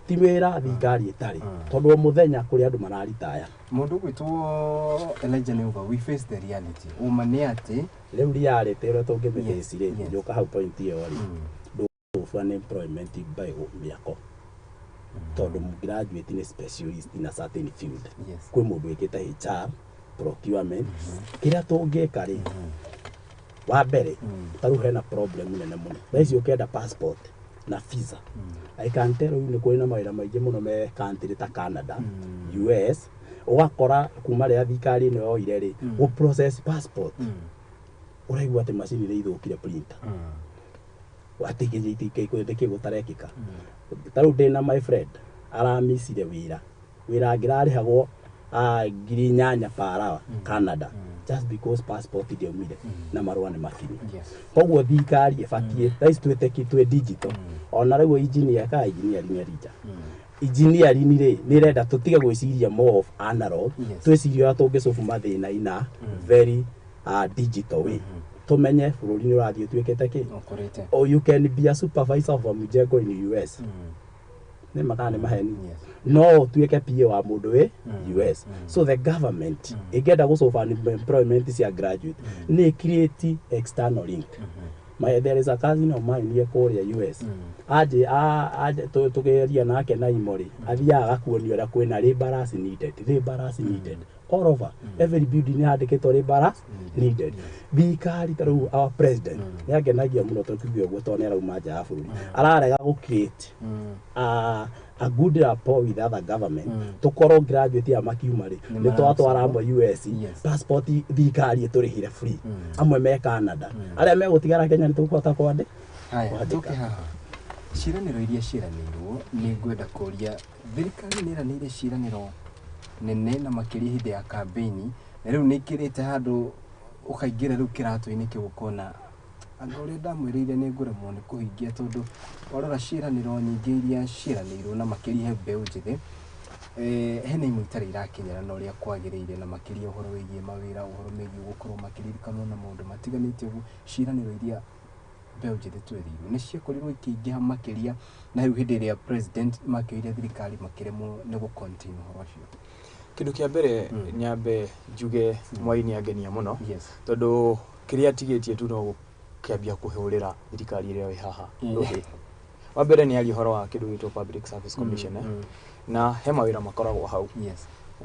Ti wĩra thirikari ĩtarĩ, tondũ o mũthenya kũrĩ andũ mararitaya. Mũndũ ũgwĩtwo Elijah nĩ uga we face the reality, ũma nĩ atĩ Rĩu reality ũrĩa tũngĩmĩface rĩ, njũka hau point ĩyo rĩ, ndũgũsolve unemployment by mĩako, tondũ graduate nĩ specialist in a certain field. Kwĩ mũndũ wĩkĩte HR, procurement. Kĩrĩa tũngĩka rĩ, wa mbere, ta rĩu hena problem nene mũno thaa ici ũkĩenda passport na visa. I can tell you nĩ kũrĩ na mawĩra maingĩ mũno me country ta Canada, US, ũgakora kuma rĩrĩa thirikari ĩno yoire rĩ, gũ process passport, ũraigua atĩ macini nĩ ithũkire, printer, atĩ nĩkĩ gũtarekĩka. Ta rĩu ndĩna my friend aramicire wĩra, wĩra angĩrarĩhagwo 8,000 per hour Canada, just because passport ndĩaumire na marũa nĩ makinyu. Koguo thirikari ĩbatiĩ thaa ici twĩte twĩ digital, ona rĩu engineer ka engineering Elijah, engineering rĩ, nĩ ĩrenda tũtige gwĩciria more of analog, twĩcirie ũrĩa tũngĩsolve mathĩna in a very digital way, tũmenye bũrũri nĩ ũrathiĩ ũtuĩkĩte kĩ. Ũkũrĩte. Or you can be a supervisor of a mjengo in US. Nĩ makaa nĩ maheni? No ũtuĩke PA wa mũndũ wĩ US. So the government ĩngĩenda gũsolve unemployment cia graduate, nĩ create external link. There is a cousin of mine ye kũrĩa US. Aje aje tũkĩaria nake na imo rĩ, athiaga agakuonia ũrĩa kwĩna laborers needed, laborers needed all over. Every building yandĩkĩtwo laborers needed. Thirikari ta rĩu our president nĩ angenagia mũno tũkiuge ũguo, tondũ nĩ arauma nja ya bũrũri, ararega gũ create a good rapport with other government. Tukorwo graduate ya makiuma rĩ, Nĩ nĩ twatwara amwe US, Yes. passport thirikari ĩtũrĩhire free, amwe me Canada, arĩa megũtigara Kenya nĩ tũkũhota kwandĩ Haya, kwandĩka. tũke haha ciĩranĩro iria ciĩranĩirwo. Nĩ ngwenda kũria, thirikari nĩ ĩranĩire ciĩranĩro nene na makĩria hĩndĩ ya kambĩini, na rĩu nĩ ikĩrĩte handũ ũkaingĩra rĩu kĩratũ-inĩ kĩu ũkona anga ũrĩa ndamwĩrĩire nĩ ngũremwo nĩ kũhingia, tondũ warora ciĩranĩro nyingĩ iria ciĩranĩirwo na makĩria he mbeũ njĩthĩ, hena imwe itarĩ irakinyĩra na ũrĩa kwagĩrĩire, na makĩria ũhoro wĩgiĩ mawĩra, ũhoro wĩgiĩ gũkorwo makĩririkanwo na maũndũ matiganĩte ũguo. Ciĩranĩro iria mbeũ njĩthĩ twerirwo nĩ ciakorirwo ikĩingĩha makĩria, na rĩu hĩndĩ ĩrĩa president makĩoire thirikari makĩremwo nĩ gũ contain ũhoro ũcio. Kĩndũ kĩa mbere, nyambe njuge Mwai nĩ angenia mũno, tondũ kĩrĩa atigĩtie tu no gũkĩambia kũhũrĩra thirikari ĩrĩa ĩ haha rũhĩ. Wa mbere nĩ aria ũhoro wa kĩndũ gĩtwo Public Service Commission, na he mawĩra makoragwo hau,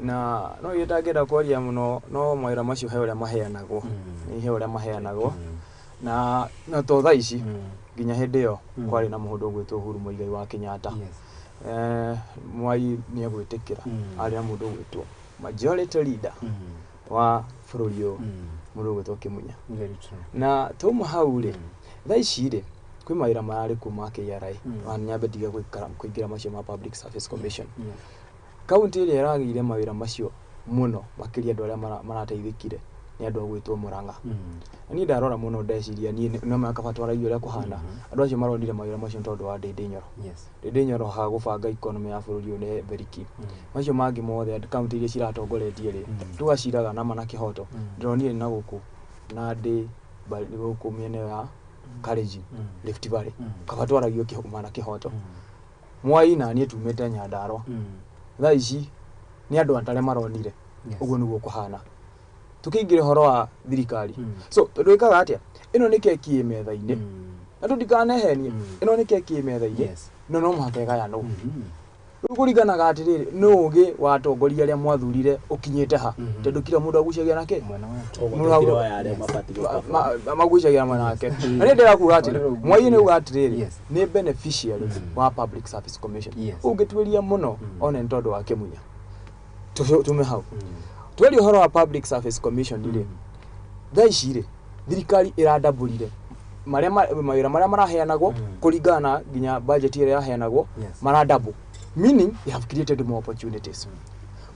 na no iria ndangĩenda kwaria mũno, no mawĩra macio he ũrĩa maheanagwo. Nĩ he ũrĩa maheanagwo, na to thaa ici, nginya hĩndĩ ĩyo kwarĩ na mũndũ ũgwĩtwo Uhuru Muigai wa Kenyatta. Mwai nĩ egwĩtĩkĩra arĩ na mũndũ ũgwĩtwo majority leader wa bũrũri ũyũ, mũndũ ũgwĩtwo Kĩmunya. Very true. Na tauma hau rĩ, thaa ici rĩ, kwĩ mawĩra mararĩ kuo ma KRA. Wa nyambe ndige kũingĩra macio ma Public Service Commission. Kaunti ĩrĩa ĩragĩire mawĩra macio mũno makĩria, andũ arĩa marateithĩkire nĩ andũ a gwĩtwo Murang'a. Na niĩ ndarora mũno ndeciria niĩ no mũhaka twaragia ũrĩa kũhana. Andũ acio maronire mawĩra macio nĩ tondũ wa Ndĩndĩ Nyoro. Ndĩndĩ Nyoro ha gũbanga economy ya bũrũri ũyũ nĩ very key. Macio mangĩ mothe, kaunti iria ciratongoretie rĩ, tũgaciraga nama na kĩhoto. Ndĩronire na gũkũ Nandi, gũkũ mĩena ĩyo ya Kalenjin, Rift Valley, kaba twaragio ma na kĩhoto. Mwai na niĩ tumĩte Nyandarua. Thaa ici nĩ andũ atare maronire. Ũguo nĩguo kũhana. Tũkĩingĩra ũhoro wa thirikari, so tondũ ĩkaga atĩa, ĩno nĩ keki ĩ metha-inĩ, na tũtikanehenie. Ĩno nĩ keki ĩ metha-inĩ, no mũhaka ĩgayanwo. Rĩu kũringanaga atĩrĩrĩ, nĩ ũgĩ wa atongoria arĩa mwathurire ũkinyĩte ha, tondũ kila mũndũ agucagia nake Mwena wake. Ũguo tũtiroya arĩa mabatiĩ gũkorwo. Magucagia mwena wake. Na nĩ ndĩrakuga atĩrĩ, Warora ũguo, Mwai nĩ uga atĩrĩrĩ, nĩ beneficiary wa Public Service Commission. Ũngĩtuĩria mũno, one nĩ tondũ wa Kĩmunya. Tume hau, twaria ũhoro wa Public Service Commission rĩ, thaa ici rĩ, thirikari ĩrandambũrire marĩa mawĩra marĩa maraheanagwo kũringana na nginya budget ĩrĩa ĩraheanagwo. Maradouble, meaning they have created more opportunities.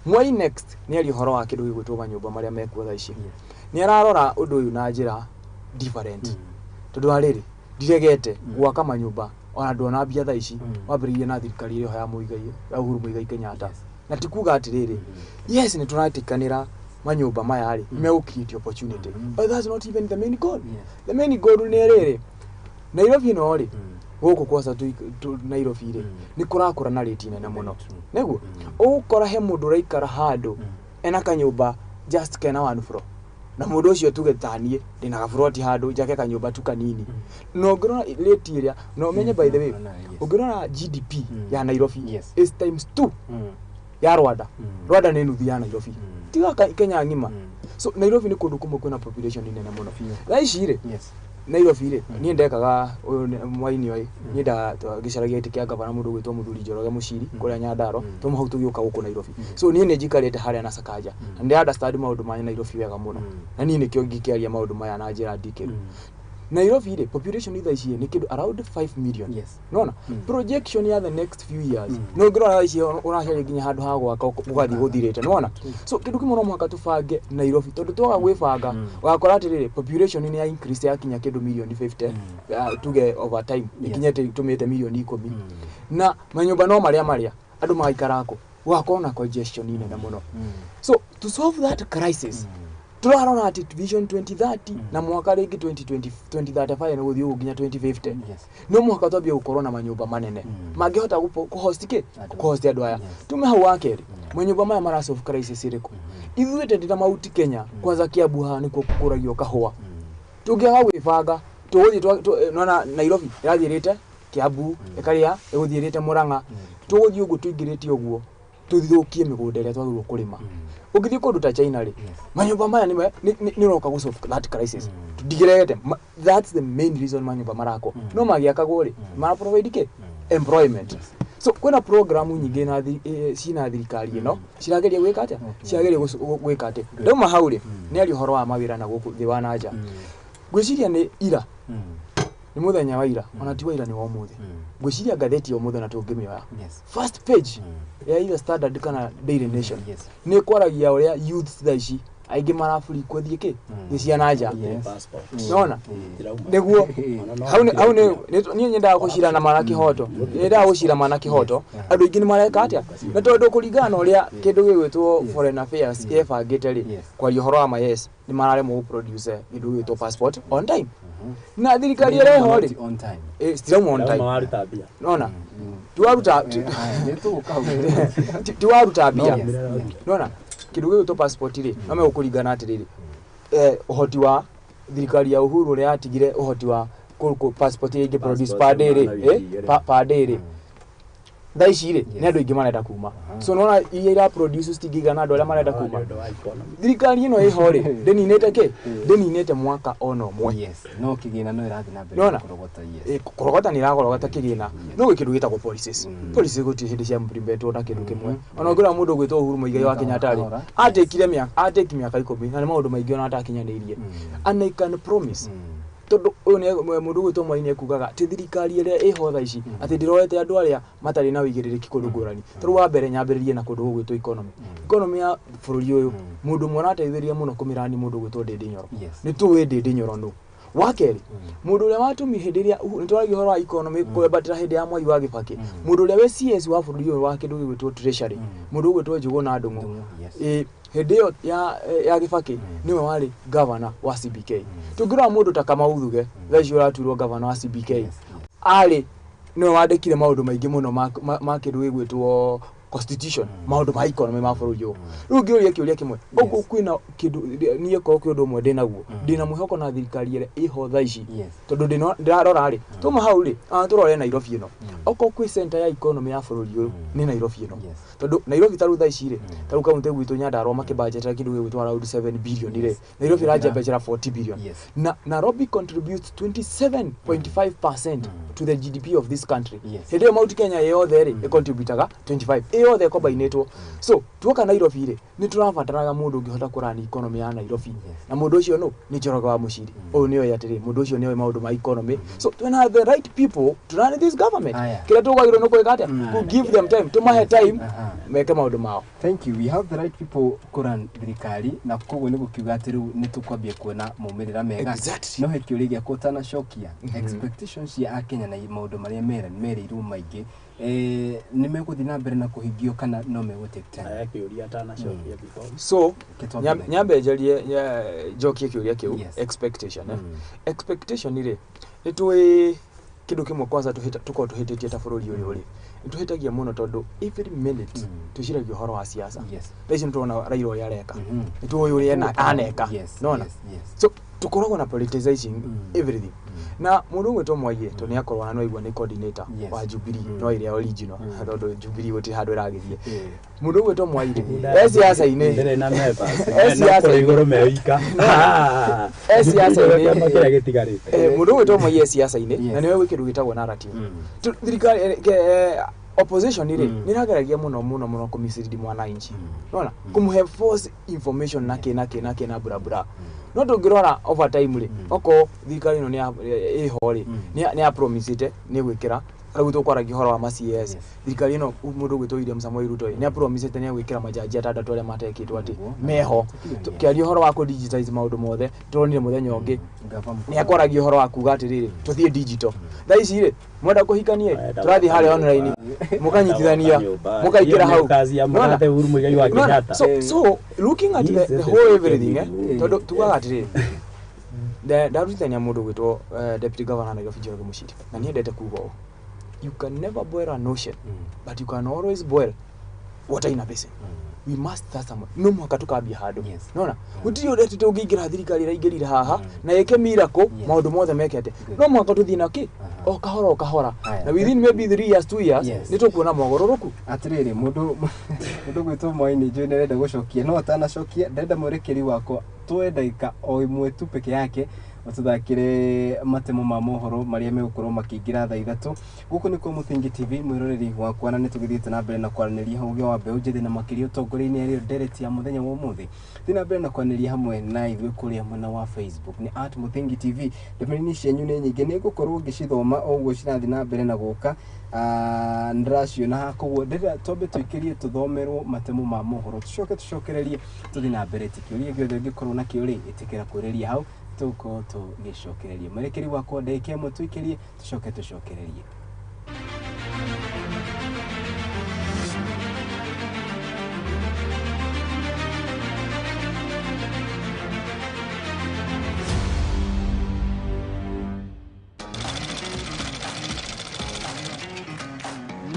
Mwai next nĩ aria ũhoro wa kĩndũ gĩgwĩtwo manyũmba marĩa mekuo thaa ici. Nĩ ararora ũndũ ũyũ na njĩra different, tondũ wa rĩrĩ, ndiregete gwaka manyũmba, ona ndona mbia thaa ici wambĩrĩirie na thirikari ĩrĩa ya Muigai, ya Uhuru Muigai Kenyatta. Na ti kuga atĩrĩrĩ, yes, nĩ tũretĩkanĩra manyũmba maya rĩ megũ create opportunity, but that's not even the main goal. The main goal nĩ rĩrĩ, Nairobi ĩno rĩ, gũkũ kwaca Nairobi rĩ, nĩ kũrakũra na rate nene mũno. Nĩguo ũgũkora he mũndũ ũraikara handũ ena kanyũmba just kena one floor, na mũndũ ũcio tuge ta niĩ ndĩna gaburoti handũ njake kanyũmba tu kanini. Na ũngĩrora rate ĩrĩa, na ũmenye, by the way, ũngĩrora GDP ya Nairobi is times two ya Rwanda. Rwanda nĩ nuthu ya Nairobi, tiga Kenya ng'ima. So Nairobi nĩ kũndũ kũmwe kwĩna population nene mũno thaa ici rĩ. Nairobi rĩ, niĩ ndekaga ũyũ Mwai oĩ niĩ ngĩcaragia gĩtĩ kĩa gavana, mũndũ ũgwĩtwo mũthuri Njoroge Mũciri kũrĩa Nyandarua. Tuma hau tũgĩũka gũkũ Nairobi. So niĩ nĩ njikarĩte harĩa na Sakaja, na nĩ understand maũndũ ma Nairobi wega mũno, na niĩ nĩkĩo ngĩkĩaria maũndũ maya na njĩra ndikĩru. Nairobi rĩ, population thaa ici nĩ kĩndũ around 5 million. Nona projection ya the next few years, no ũngĩrora thaa ici ũracaria nginya handũ ha gwaka gũgathiĩ gũthirĩte, nĩwona? So kĩndũ kĩmwe no mũhaka tũbange Nairobi, tondũ twaga gwĩbanga, ũgakora atĩrĩrĩ, population nĩ ya increase yakinya kĩndũ milioni 50, tuge over time ĩkinyĩte tũmĩte milioni 10, na manyũmba no marĩa marĩa andũ magaikara kũ, gũgakorwo na congestion nene mũno. So to solve that crisis, Tũrarora atĩ Vision 2030 na mwaka rĩngĩ 2020 2035 nĩ gũthiĩ ũguo nginya 2050. No mũhaka twambie gũkorwo na manyũmba manene mangĩhota kũhost kĩ? Kũhost andũ aya. Tume hau wa kerĩ, manyũmba maya mara solve crisis ĩrĩkũ? Ithuĩ tendete Mount Kenya, kwanza Kiambu haha nĩkuo gũkũragio kahũa. Tũngĩaga gwĩbanga tũgũthiĩ nona Nairobi ĩrathiĩrĩte Kiambu, ĩkarĩa ĩgũthiĩrĩte Murang'a, tũgũthiĩ ũguo tũingĩrĩte ũguo tũthũkie mĩgũnda ĩrĩa twagĩrĩirwo kũrĩma. Ũngĩthiĩ kũndũ ta China rĩ, manyũmba maya nĩ ũroka gũ solve that crisis. Ndigĩregete, that's the main reason manyũmba marakwo. No magĩakagwo rĩ, mara provide kĩ? Employment. So kwĩna program nyingĩ na cina thirikari ĩno cirageria gwĩka atĩa? Cirageria gwĩka atĩa? Ndauma hau rĩ, nĩ aria ũhoro wa mawĩra na gũkũ thĩ wa nanja. Ngwĩciria nĩ ira, nĩ mũthenya wa ira, ona ti wa ira, nĩ wa ũmũthĩ. Ngwĩciria ngathĩti ya ũmũthĩ na tũngĩmĩoya, first page ya either Standard kana Daily Nation, nĩ kwaragia ũrĩa youths thaa ici aingĩ maraburi thiĩ kĩ thĩ cia nanja. Nona nĩguo hau hau niĩ nyendaga gũcirana mana kĩhoto, nyendaga gũcira mana kĩhoto. Andũ aingĩ nĩ mareka atĩa? Na tondũ kũringana na ũrĩa kĩndũ gĩgwĩtwo foreign affairs yebangĩte rĩ, kwaria ũhoro wa ma, yes, nĩ mararemwo gũproduce kĩndũ gĩgwĩtwo passport on time. Na thirikari ĩreho rĩ, on time. Citirauma on time. Waruta mbia. Nona tiwaruta Nĩ tũgũka hau. Tiwaruta mbia. Nona kĩndũ gĩgwĩtwo passport rĩ, no megũkũringana atĩrĩrĩ, ũhoti wa thirikari ya Uhuru ũrĩa yatigire, ũhoti wa passport iria ingĩ produce per day rĩ, per day rĩ, thaa ici rĩ, nĩ andũ aingĩ marenda kuma. So nona iria ira produce citingĩigana andũ arĩa marenda kuma. Nĩ ũndũ wa economy. Thirikari ĩno ĩho rĩ, ndĩninĩte kĩ? Ndĩninĩte mwaka ona ũmwe. Yes, no kĩgĩna no ĩrathiĩ na mbere Nona? kũrogota, yes. Kũrogota nĩ ĩragorogota kĩgĩna, no gwĩ kĩndũ gĩtagwo policies. Policies gũtirĩ hĩndĩ cia implementwo na kĩndũ kĩmwe. Ona ũngĩrora mũndũ ũgwĩtwo Uhuru Muigai wa Kenyatta rĩ, Kahora. atekire mĩaka, ateki mĩaka 10 na nĩ maũndũ maingĩ ona atakinyanĩirie. And I can promise, tondũ ũyũ nĩ mũndũ ũgwĩtwo Mwai nĩ ekugaga atĩ thirikari ĩrĩa ĩho thaa ici atĩ ndĩrorete andũ arĩa matarĩ na ũigĩrĩrĩki kũndũ ngũrani. Tarĩu wa mbere nyambĩrĩrie na kũndũ gũgwĩtwo economy. Economy ya bũrũri ũyũ, mũndũ ũmwe ũrateithĩrĩria mũno kũmĩrani, mũndũ ũgwĩtwo Ndĩndĩ Nyoro. Nĩ tũĩ Ndĩndĩ Nyoro nũ. Wa kerĩ, mũndũ ũrĩa watũmi hĩndĩ ĩrĩa nĩ twaragia ũhoro wa economy kwambatĩra hĩndĩ ya Mwai wa Kĩbakĩ, mũndũ ũrĩa wĩ CS wa bũrũri ũyũ wa kĩndũ gĩgwĩtwo treasury, mũndũ ũgwĩtwo Njũgũna Ndung'u. Ndung'u, yes. Hĩndĩ ĩyo ya Kĩbakĩ nĩwe warĩ governor wa CBK. Tũngĩrora mũndũ ta Kamau Thuge, thaa ici ũratuirwo governor wa CBK, arĩ nĩwe wandĩkire maũndũ maingĩ mũno ma kĩndũ gĩgwĩtwo constitution, maũndũ ma economy ma bũrũri ũyũ. Rĩu ngĩũria kĩũria kĩmwe, ũguo kwĩna kĩndũ niĩ korwo kwĩ ũndũ ũmwe ndĩnaguo, ndĩna mwĩhoko na thirikari ĩrĩa ĩho thaa ici, tondũ ndĩrarora rĩ, tuma hau rĩ, tũrore Nairobi ĩno. Okorwo kwĩ center ya economy ya bũrũri ũyũ, nĩ Nairobi ĩno. Tondũ Nairobi tarĩu thaa ici rĩ, tarĩu kaunti gwitũ Nyandarua makĩbanjetera kĩndũ gĩgwĩtwo around 7 billion rĩ, Nairobi ĩranjembetera 40 billion. Na Nairobi contributes 27.5% to the GDP of this country. Hĩndĩ ĩyo Mount Kenya yothe rĩ, ĩcontributaga 25, ĩyothe ĩkombainĩtwo. So tuoka Nairobi rĩ, nĩ tũrabataraga mũndũ ũngĩhota kũrani economy ya Nairobi. Na mũndũ ũcio nũ? Nĩ Njoroge wa Mũciri. Ũyũ nĩoĩ atĩrĩ, mũndũ ũcio nĩoĩ maũndũ ma economy. So twĩna the right people to run this government. Aya. Kĩrĩa tũkwagĩrĩirwo nĩ gwĩka atĩa? To give them time, tũmahe time meke maũndũ mao. Thank you. We have the right people kũran thirikari, na koguo nĩ gũkiuga atĩ rĩu nĩ tũkwambia kuona maumĩrĩra mega. No he kĩũria gĩakwa ũtanacokia, expectations cia akenya na maũndũ marĩa merĩirwo maingĩ, nĩ megũthiĩ na mbere na kũhingio kana no megũ take time? Aya, kĩũria atanacokia before. So Kĩtwambe na nyambe njarie, njokie kĩũria kĩu. Expectation, eh? Expectation rĩ, nĩ tũĩ kĩndũ kĩmwe kwanza tũkorwo tũhĩtĩtie ta bũrũri ũyũ rĩ, nĩ tũhĩtagia mũno tondũ every minute twĩciragia ũhoro wa siasa. Thaa ici nĩ tũrona Raila ũrĩa areka, nĩ tũĩ ũrĩa aneka. Nona so tũkoragwo na politicizing everything. Na mũndũ ũgwĩtwo Mwaiye, tondũ nĩ akorwo na no aigua nĩ coordinator wa Jubilee, no ĩrĩa original, tondũ Jubilee gũtirĩ handũ ĩragĩthiĩ. Mũndũ ũgwĩtwo Mwai rĩ, e siasa-inĩ. Ndĩrĩ na members. E siasa-inĩ. Kũrĩ igũrũ me wika. E siasa-inĩ. Kĩama kĩrĩa gĩtigarĩte. Mũndũ ũgwĩtwo Mwai e siasa-inĩ na nĩwe gwĩ kĩndũ gĩtagwo narrative. Thirikari opposition rĩ, nĩ ĩrageragia mũno mũno mũno kũmislead mwananchi, nona kũmũhe false information na kĩ na kĩ na kĩ na bla bla. No tũngĩrora over time rĩ, okorwo thirikari ĩno nĩ ĩho rĩ, nĩ ya promisĩte nĩ gwĩkĩra Rĩu tũkwaragia ũhoro wa ma CS, thirikari ĩno mũndũ ũgwĩtwo William Samoei Ruto nĩ apromisĩte nĩ egwĩkĩra majaji atandatũ arĩa matekĩtwo atĩ meho. Tũkĩaria ũhoro wa kũ digitize maũndũ mothe, tũronire mũthenya ũngĩ nĩ akwaragia ũhoro wa kuga atĩrĩrĩ, tũthiĩ digital. Thaa ici rĩ, mwenda kũhikania tũrathiĩ harĩa online, mũkanyitithania, mũkaingĩra hau. So looking at the whole everything, tondũ tugaga atĩrĩrĩ, ndarutithania mũndũ ũgwĩtwo Deputy Governor Nairobi Njoroge Muchiri, na niĩ kuga ũũ, you can never boil an ocean, but you can always boil water in a basin. We must start somewhere. No mũhaka tũkambia handũ. Nona gũtirĩ ũndũ atĩ tũngĩingĩra thirikari ĩraingĩrire haha na ĩke miracle maũndũ mothe meke atĩ no mũhaka tũthiĩ na kĩ o kahora o kahora, na within maybe 3 years, 2 years nĩ tũkuona mogarũrũku. Atĩrĩrĩ, mũndũ gwĩtwo Moi nĩ njũĩ nĩarenda gũcokia, no atanacokia ndĩrenda mwerekeri wakwa tuoe ndagĩka o ĩmwe tu peke yake tũthakĩre matemo ma mohoro marĩa megũkorwo makĩingĩra thaa 3. Gũkũ nĩkuo Mũthingi TV, mwĩroreri wakwa, na nĩ tũgĩthiĩte na mbere na kwaranĩria ũgĩ wa mbeũ njĩthĩ na makĩria ũtongoria-inĩ arĩo ndereti ya mũthenya wa ũmũthĩ. Thiĩ na mbere na kwaranĩria hamwe na ithuĩ kũrĩa mwena wa Facebook nĩ @Mũthingi TV. Ndũmĩrĩri cianyu nĩ nyingĩ, nĩ ngũkorwo ngĩcithoma o ũguo cirathiĩ na mbere na gũka, ndĩraciona haha, koguo ndĩrenda twambe tũikĩrie tũthomerwo matemo ma mohoro, tũcoke tũcokererie tũthiĩ na mbere. Ti kĩũria gĩothe ũngĩkorwo nakĩo rĩ, ĩtĩkĩra kũrĩria hau, tũgũkorwo tũgĩcokereria. Mwerekeri wakwa ndagĩka ĩmwe tũikĩrie, tũcoke tũcokererie.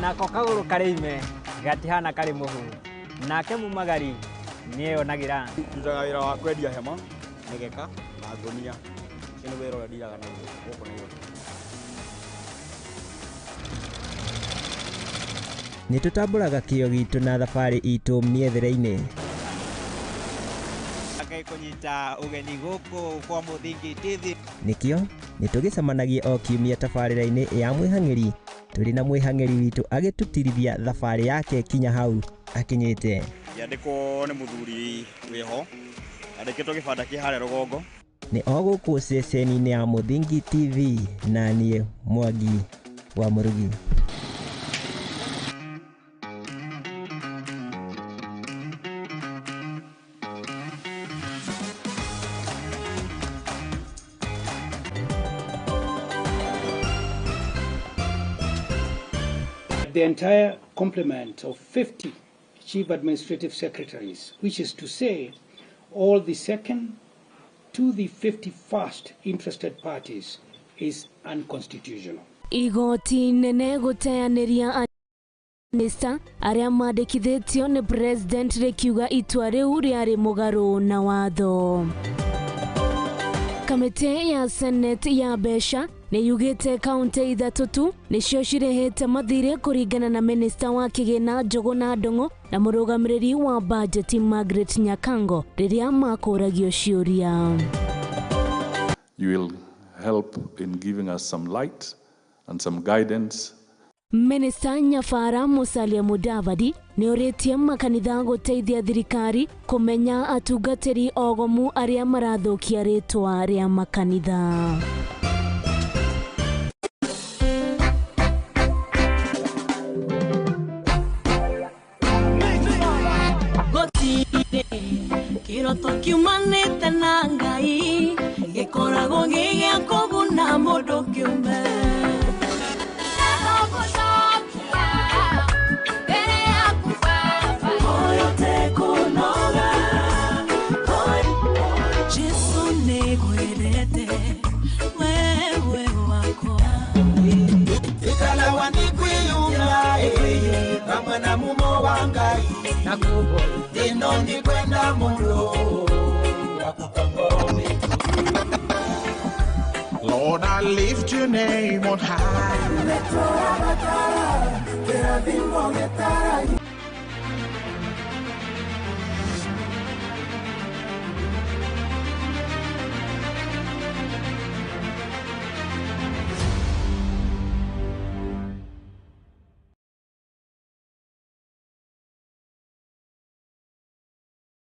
Nako kagũrũ karĩ ime gatihana karĩ mũhu, nake mumagari nĩeyonagĩra. Ndutaga wĩra wa kwendia hema, mĩgeka na ngũnia. Ũcio nĩ wĩra ũrĩa ndiraga naguo gũkũ Nairobi. Nĩ tũtambũraga kĩo gitũ na thabarĩ itũ mĩethere-inĩ. Kũnyita ũgeni gũkũ kwa Mũthingi TV. Nĩkĩo nĩ tũgĩcemanagia o kiumia tabarĩra-inĩ ya Mwĩhang'ĩri, tũrĩ na mwĩhang'ĩri witũ agĩtũtirithia thabarĩ yake kinya hau akinyĩte. Ngĩandĩkwo nĩ mũthuri wĩho, andĩkĩtwo gĩbanda kĩ harĩa rũgongo. Nĩ o gũkũ ceceni-inĩ ya Mũthingi TV, na niĩ Mwangi wa Mũrugi. The entire complement of 50 chief administrative secretaries, which is to say, all the second to the 51st interested parties, is unconstitutional. Igoti nene gũteanĩria minista arĩa mandĩkithĩtio nĩ president rĩkiuga itua rĩu rĩarĩ mũgarũ na watho. Kamĩtĩ ya Senate ya mbeca nĩ yugĩte kaunti 3 tu nĩcio cirĩhĩte mathirĩ kũringana na minista wa kĩgĩna Njũgũna Ndung'u na mũrũgamĩrĩri wa bajeti Margaret Nyakango rĩrĩa makũragio ciũria. You will help in giving us some light and some guidance. Minista Nyafara Musalia Mudavadi nĩ orĩtie makanitha gũteithia thirikari kũmenya atungatĩri ogomu arĩa marathũkia rĩtwa rĩa makanitha. Kĩroto kiumanĩte na Ngai gĩkoragwo gĩ gĩa kũguna mũndũ kĩũmbe. Lord, I lift your name on high.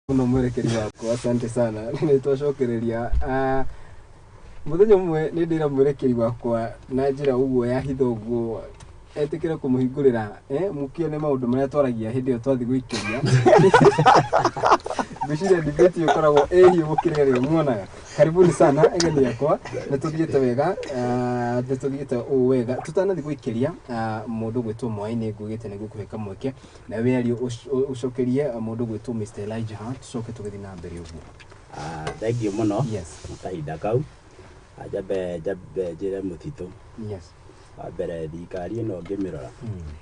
Muno mwerekeri wakwa, asante sana. Nĩ twacokereria mũthenya ũmwe nĩ ndĩra mwerekeri wakwa na njĩra ũguo ya hitho ũguo Etĩkĩre kũmũhingũrĩra mũkĩone maũndũ marĩa twaragia hĩndĩ ĩyo twathiĩ gũikĩria. Ngwĩciria debate ĩyo ĩkoragwo ĩ hiũ gũkĩra ĩrĩa muonaga. Karibuni sana ageni akwa, nĩ tũthiĩte wega, nĩ tũthiĩte ũũ wega. Tũtanathiĩ gũikĩria mũndũ gwĩtwo Mwai nĩ ngugĩte nĩ ngũkũhe kamweke na wĩario ũcokerie mũndũ gwĩtwo Mr. Elijah, tũcoke tũgĩthiĩ na mbere ũguo. Thank you mũno. Kahinda kau njambe njĩre mũtitũ. Wa mbere thirikari ĩno ngĩmĩrora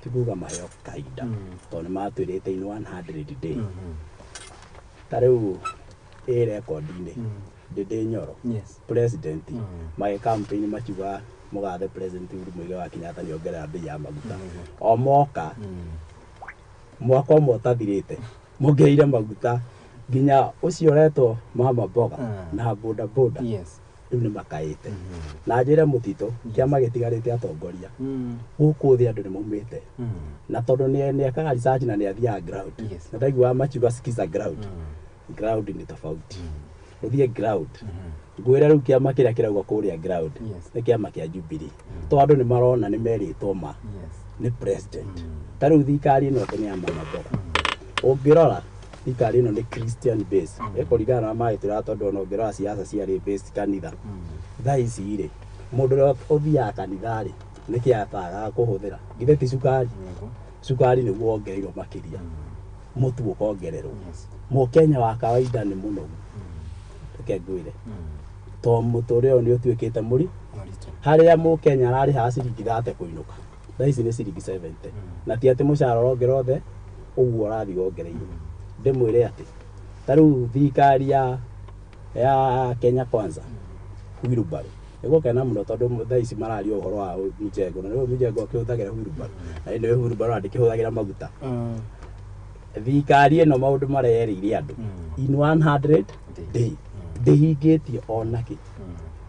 ti kuga maheo kahinda tondũ nĩ matwĩrĩte in 100 day. Ta rĩu ĩ rekondi-inĩ Ndĩndĩ Nyoro president magĩ campaign makiuga mũgathe president Uhuru Muigai wa Kenyatta nĩ ongerera bei ya maguta. O moka mwaka ũmwe ũtathirĩte mongereire maguta nginya ũcio ũretwo mama mboga na boda boda. Rĩu nĩ makaĩte. Na njĩre mũtitũ kĩama gĩtigarĩte atongoria gũkũ thĩ andũ nĩ maumĩte na tondũ nĩ ekaga research na nĩ athiaga ground. Na ndaiguaga makiuga sikiza ground. Ground ni tofauti. Ũthiĩ ground. Ngwĩre rĩu kĩama kĩrĩa kĩrauga kũrĩa ground nĩ kĩama kĩa Jubilee. Tondũ andũ nĩ marona nĩ merĩtwo ma nĩ president. Ta rĩu thirikari ĩno atĩ nĩ ya mama mboga. Ũngĩrora thirikari ĩno nĩ Christian base. Ĩkũringana na magĩtwĩra tondũ ona ũngĩrora siasa ciarĩ based kanitha. Thaa ici rĩ mũndũ ũrĩa ũthiaga kanitha rĩ nĩkĩ atagaga kũhũthĩra? Githĩ ti cukari? Cukari nĩguo wongereirwo makĩria. Mũtu ũkongererwo. Mũkenya wa kawaida nĩ mũnogu. Reke ngwĩre. To mũtũrĩre ũyũ nĩ ũtuĩkĩte mũri harĩa mũkenya ararĩhaga ciringi 30 kũinũka. Thaa ici nĩ ciringi 70. Na ti atĩ mũcara ũrongererwo othe ũguo ũrathiĩ wongereirwo. Ndĩmwĩre atĩ ta rĩu thirikari ya Kenya Kwanza wheelbarrow ĩgũkena mũno tondũ thaa ici mararia ũhoro wa mjengo na rĩu mjengo akĩhũthagĩra wheelbarrow na nĩwe wheelbarrow ndĩkĩhũthagĩra maguta. Thirikari ĩno maũndũ marĩa yerĩire andũ in 100 day ndĩhingĩtie onakĩ.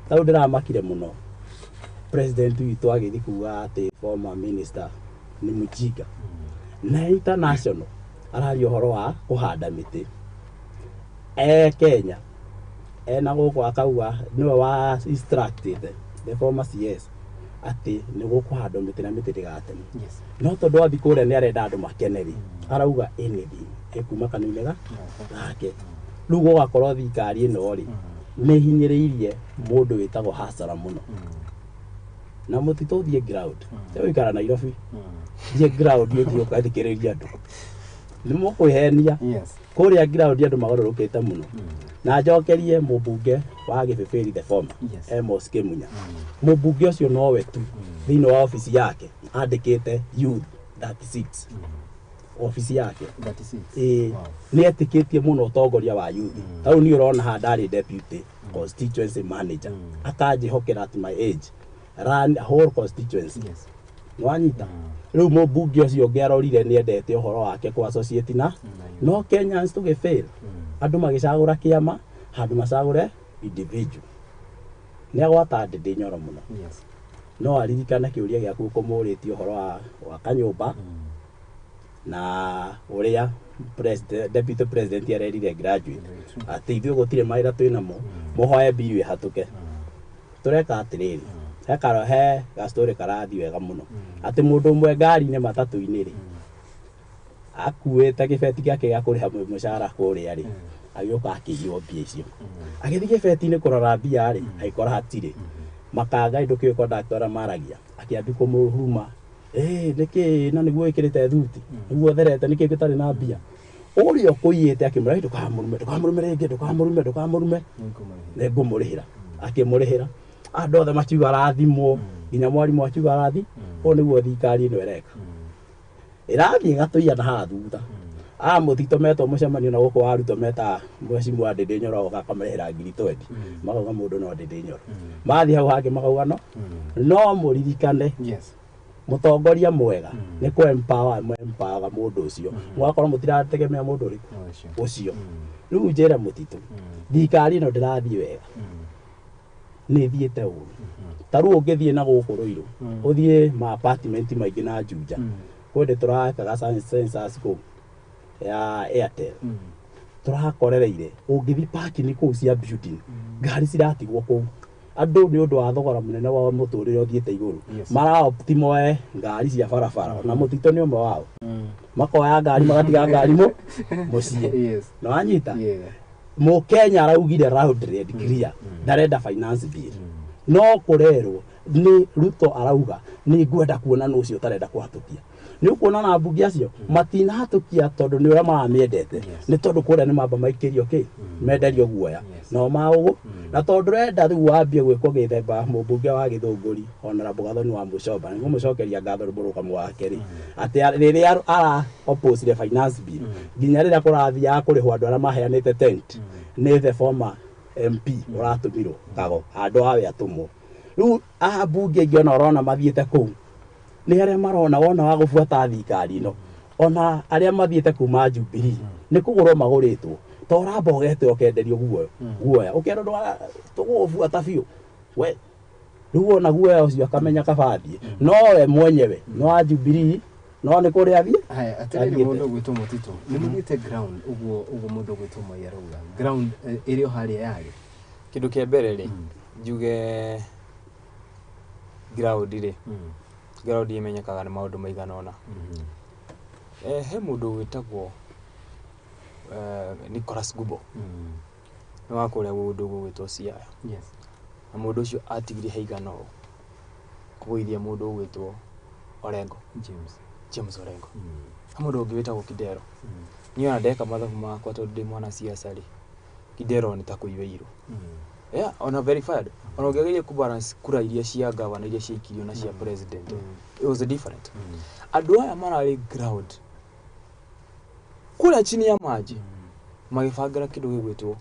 Ta rĩu ndĩramakire mũno president witũ agĩthiĩ kuga atĩ former minister nĩ mũjinga na international araria ũhoro wa kũhanda mĩtĩ Kenya ena gũkũ akauga nĩwe wa instructed the former CS atĩ nĩ gũkũhandwo mĩtĩ na mĩtĩ ndĩgatemwo. No tondũ athiĩ kũrĩa nĩ arenda andũ makene rĩ arauga anything ĩkuma kanua-inĩ gake. Rĩu gũgakorwo thirikari ĩno rĩ nĩ ĩhinyĩrĩirie mũndũ wĩtagwo hasara mũno. Na mũtitũ ũthiĩ ground. Te ũikara Nairobi. Thiĩ ground ũthiĩ ũgathikĩrĩria andũ. Nĩ mũkwĩhenia. Kũrĩa ground andũ magarũrũkĩte mũno. Na njokerie mũmbunge wa Gĩbĩbĩri the former Amos Kĩmunya. Mũmbunge ũcio nowe tu thĩinĩ wa ofici yake andĩkĩte youth 36. Ofici yake 36. Nĩ etĩkĩtie mũno ũtongoria wa youth. Ta rĩu niĩ ũrona haha ndarĩ deputy constituency manager. Akanjĩhokera at my age run whole constituency. Nĩwanyita? Rĩu mũmbunge ũcio ũngĩ arorire nĩ endete ũhoro wake kũ associate na no Kenyans tũgĩfail. Andũ magĩcagũra kĩama handũ macagũre individual. Nĩ agwata Ndĩndĩ Nyoro mũno. No aririkane kĩũria gĩaku ũkũmũrĩtie ũhoro wa kanyũmba na ũrĩa deputy president arerire graduate atĩ ithuĩ gũtirĩ mawĩra twĩnamo mũhoe bill ĩhatũke. Tũreka atĩrĩrĩ he gastorĩ karathiĩ wega mũno atĩ mũndũ ũmwe ngari-inĩ matatũ-inĩ rĩ akuĩte gĩbeti gĩake gĩa kũrĩha mũcara kũrĩa rĩ agĩũka akĩiywo mbia icio. Agĩthiĩ gĩbeti-inĩ kũrora mbia rĩ agĩkora hatirĩ. Makanga ndũkĩũĩ conductor ũrĩa maragia akĩambia kũmũruma nĩkĩ na nĩguo wĩkĩrĩte thuti nĩguo ũtherete nĩkĩ gĩtarĩ na mbia. Ũrĩa ũkũiyĩte akĩmwĩra ndũkamũrume ndũkamũrume rĩngĩ ndũkamũrume ndũkamũrume nĩngũmũrĩhĩra. Akĩmũrĩhĩra. Andũ othe makiuga arathimwo nginya mwarimũ akiuga arathi ũũ nĩguo thirikari ĩno ĩreka. Ĩrathiĩ ĩgatũiya na haha thutha. Mũtitũ metwo mũcemanio na gũkũ wa arutwo metaga mheshimiwa Ndĩndĩ Nyoro oka akamarĩhĩra ngiri 20 makauga mũndũ no Ndĩndĩ Nyoro. Mathiĩ hau hangĩ makauga no no mũririkane mũtongoria mwega nĩ kũ empower empower mũndũ ũcio mũgakorwo mũtirategemea mũndũ ũrĩkũ ũcio. Rĩu njĩre mũtitũ thirikari ĩno ndĩrathiĩ wega nĩ ĩthiĩte ũru. Ta rĩu ũngĩthiĩ na gũkũ Ruiru ũthiĩ ma apartment maingĩ na Juja kwĩ tũrakaga census kũu ya Airtel tũrakorereire ũngĩthiĩ parking kũu cia building ngari ciratigwo kũu Andũ nĩ ũndũ wa thogora mũnene wa mũtũrĩre ũthiĩte igũrũ. Mara-opt moe ngari cia barabara na mũtitũ nĩ ũmwe wao. Makoya ngari magatiga ngari mũciĩ. Na wanyita? Mũkenya araugire round red clear ndarenda finance bill. No kũrerwo nĩ Ruto arauga nĩ ngwenda kuona nũ ũcio ũtarenda kũhatũkia. Nĩ ũkuona na mbunge acio matinahatũkia tondũ nĩ ũrĩa maramĩendete. Nĩ tondũ kũrĩa nĩ mamba maikĩrio kĩ menderio guoya. No maũgũ na tondũ renda rĩu wambie gwĩkwo gĩthemba mũmbunge wa Gĩthũngũri Honorable Gathoni wa Mũcomba nĩ ngũmũcokeria ngatho nĩ mũrũgamo wake rĩ atĩ rĩrĩa ara oppose the finance bill nginya rĩrĩa kũrathiaga kũrĩhwo andũ arĩa maheanĩte tent nĩ the former MP ũratũmirwo Kago handũ hawe atũmwo. Rĩu ambunge aingĩ ona ũrona mathiĩte kũu nĩ arĩa marona wona wa gũbuata thirikari ĩno ona arĩa mathiĩte kuma Jubilee nĩ kũgũrwo magũrĩtwo to ũramba ũgete ũkenderio guoya ũkerwo tũgũgũbuata biũ we rĩu ona guoya ũcio akamenya kaba athiĩ no we mwenyewe no wa Jubilee no nĩ kũrĩa athiĩ. Haya atĩrĩrĩ mũndũ ũgwĩtwo Mũtitũ nĩ mũthiĩte ground ũguo mũndũ ũgwĩtwo Moi arauga ground ĩrĩ o harĩa yarĩ. Kĩndũ kĩa mbere rĩ njuge ground rĩ ground imenyekaga nĩ maũndũ maigana ũna. He mũndũ wĩtagwo Nicholas Gubo nĩ wa kũrĩa kũndũ gũgwĩtwo Siaya. Na mũndũ ũcio atigirie haigana ũũ kũgũithia mũndũ ũgwĩtwo Orengo James Orengo. He mũndũ ũngĩ wĩtagwo Kidero. Niĩ ona ndeka mathabu makwa tondũ ndĩ mwana siasa rĩ Kidero nĩ ta kũiywo. Yeah, ona verified. Ona ũngĩgeria ku balance kura iria cia governor iria ciaikirio na cia president. It was different. Andũ aya mararĩ ground kũrĩa chini ya maji magĩbangĩra kĩndũ gĩgwĩtwo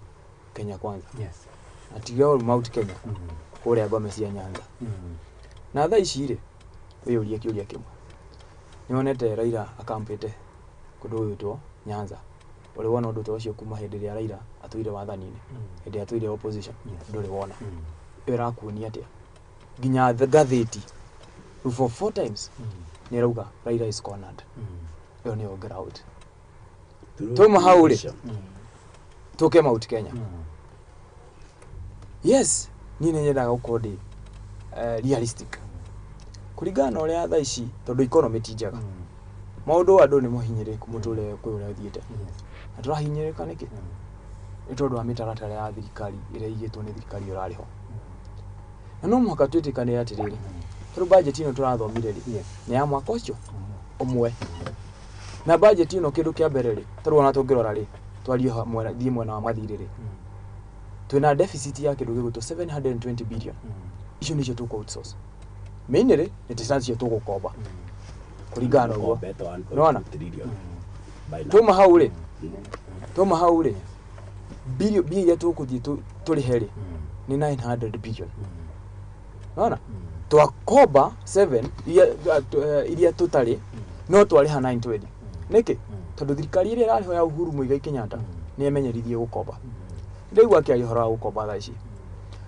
Kenya Kwanza. Na tiga Mount Kenya kũrĩa ngome cia Nyanza. Na thaa ici rĩ wĩyũrie kĩũria kĩmwe. Nĩwonete Raila akampĩte kũndũ gũgwĩtwo Nyanza. Ũrĩ wona ũndũ ta ũcio kuma hĩndĩ ĩrĩa Raila atũire wathani-inĩ hĩndĩ ĩrĩa atũire opposition ndũrĩ wona. Ĩyo ĩrakuonia atĩa nginya ngathĩti for 4 times nĩ ĩrauga Raila is cornered. Ĩyo nĩyo ground. Tuma hau rĩ tũke Mount Kenya. Yes, niĩ nĩ nyendaga gũkorwo ndĩ realistic kũringana na ũrĩa thaa ici tondũ economy ti njega. Maũndũ andũ nĩ mahinyĩrĩku mũtũrĩre kwĩ ũrĩa ũthiĩte. Na tũrahinyĩrĩrĩka nĩkĩ? Nĩ tondũ wa mĩtaratara ya thirikari ĩrĩa ĩigĩtwo nĩ thirikari ĩyo ĩrarĩ ho. Na no mũhaka twĩtĩkanie atĩrĩrĩ tondũ budget ĩno tũrathomire rĩ nĩ ya mwaka ũcio ũmwe. Na budget ĩno kĩndũ kĩa mbere rĩ tondũ ona tũngĩrora rĩ twarie thiĩ mwena wa mathirĩ rĩ twĩna deficit ya kĩndũ gĩgwĩtwo 720 billion. Icio nĩcio tũkũ outsource. Mainly nĩ tĩcacio tũgũkomba kũringana na ũguo. Nĩwona? Tuma hau rĩ billion iria tũkũthiĩ tũrĩhe rĩ nĩ 900 billion. Nĩwona? Twakomba 7 iria tũtarĩ no twarĩha 920. Nĩkĩ? Tondũ thirikari ĩrĩa ĩrarĩho ya Uhuru Muigai Kenyatta nĩ ĩmenyerithie gũkomba. Ndaigua akĩaria ũhoro wa gũkomba thaa ici.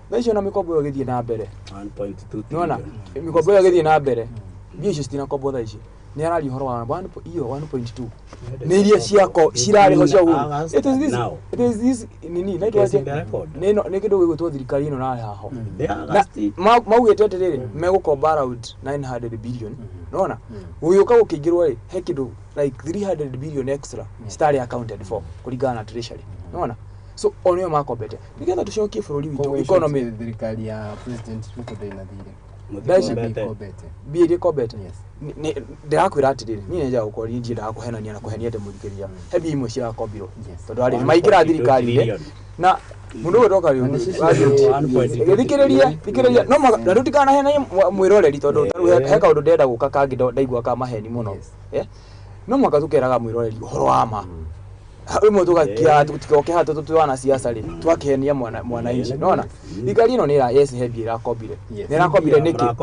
Thaa ici ona mĩkombo ĩyo ĩgĩthiĩ na mbere. 1.2 Nĩwona? Mĩkombo ĩyo ĩgĩthiĩ na mbere. Mbia icio citinakombwo thaa ici. Nĩ araria ũhoro wa 1.2. Nĩ iria ciako cirarĩho cia Uhuru. It is this nini na nĩ kĩndũ gĩgwĩtwo thirikari ĩno ĩrarĩha ho. Maugĩte atĩrĩrĩ megũkomba around 900 billion. Nĩwona? Gũgĩũka gũkĩingĩrwo rĩ he kĩndũ like 300 billion extra citarĩ accounted for kũringana na treasury. Nĩwona? So onio makombete. Nĩgetha tũcokie bũrũri witũ economy thirikari ya president Ruto ndĩnathire. Mbia iria ĩkombete ndĩrakwĩra atĩrĩrĩ niĩ nyenjaga gũkorwo niĩ ndiendaga kũhenania na kũhenia ndĩmũthikĩrĩria. He mbia imwe cirakombirwo tondũ arĩ maingĩra thirikari-inĩ na mũndũ ũyũ ndoka rĩu thikĩrĩria no na tũtikanahenanie mwĩroreri tondũ tarĩu he kaũndũ ndĩrenda gũka kangĩ ndaigua ka maheni mũno. No mũhaka tũkeraga mwĩroreri ũhoro wa ma. Rĩmwe tũgakia tũtikoke haha tondũ twĩ wanasiasa rĩ twakĩhenia mwananchi. Nĩwona? Thirikari ĩno nĩ yes he mbia ĩrakombire. Nĩ ĩrakombire nĩkĩ?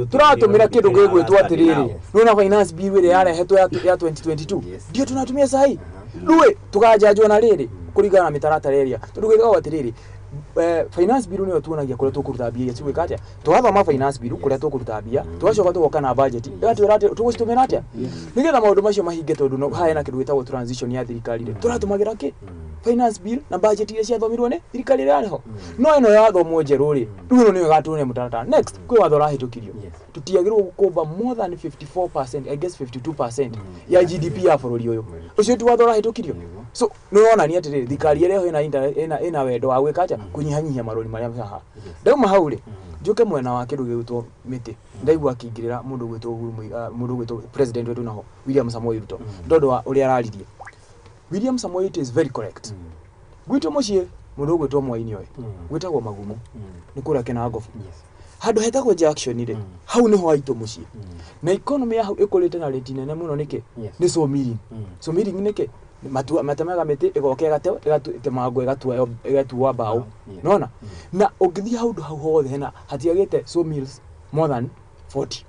Tũratũmĩra kĩndũ gĩgwĩtwo atĩrĩrĩ nĩwona finance bill ĩrĩa yarehetwo ya 2022 ndio tunatumia sahi. Rĩu tũkanjanjwo na rĩrĩ kũringana na mĩtaratara ĩrĩa tondũ gwĩkagwo atĩrĩrĩ Finance bill nĩyo tuonagia kũrĩa tũkũruta mbia iria tũgwĩka atĩa. Tũgathoma finance bill kũrĩa tũkũruta mbia, tũgacoka tũgoka na budget ĩgatwĩra atĩ tũgũcitũmĩra atĩa nĩgetha maũndũ macio mahinge, tondũ no haha hena kĩndũ gĩtagwo transition ya thirikari rĩ, tũratũmagĩra kĩ? Finance bill na budget iria ciathomirwo nĩ thirikari ĩrĩa yarĩ ho. No ĩno yathomwo njerũ rĩ, rĩu ĩno nĩyo ĩgatuonia mũtaratara. Next, kwĩ watho ũrahĩtũkirio, tũtiagĩrĩirwo gũkomba more than 54%, I guess 52% ya GDP ya bũrũri ũyũ. Ũcio ti watho ũrahĩtũkirio? So nĩ ũronania atĩrĩrĩ, thirikari ĩrĩa ĩho ĩna wendo wa gwĩka atĩa? Kũnyihanyihia marũni marĩa haha. Ndauma hau rĩ, njũke mwena wa kĩndũ gĩgwĩtwo mĩtĩ. Ndaigua akĩingĩrĩra mũndũ ũgwĩtwo Uhuru mũndũ ũgwĩtwo president wetu naho William Samoei Ruto, tondũ wa ũrĩa araririe William Samoei Ruto is very correct. Gwitũ mũciĩ, mũndũ ũgwĩtwo Mwai nĩoĩ gwĩtagwo Magumu, nĩ kũrĩa Kĩnangobu, handũ hetagwo Junction rĩ, hau nĩho haitũ mũciĩ, na economy ya hau ĩkũrĩte na rate nene mũno. Nĩkĩ? Nĩ sawmilling. Sawmilling nĩkĩ? Matua matemaga mĩtĩ, ĩgoka ĩgatemangwo, ĩgatuo mbaũ. Nona na ũngĩthiĩ handũ hau hothe hena hatiagĩte sawmills more than 40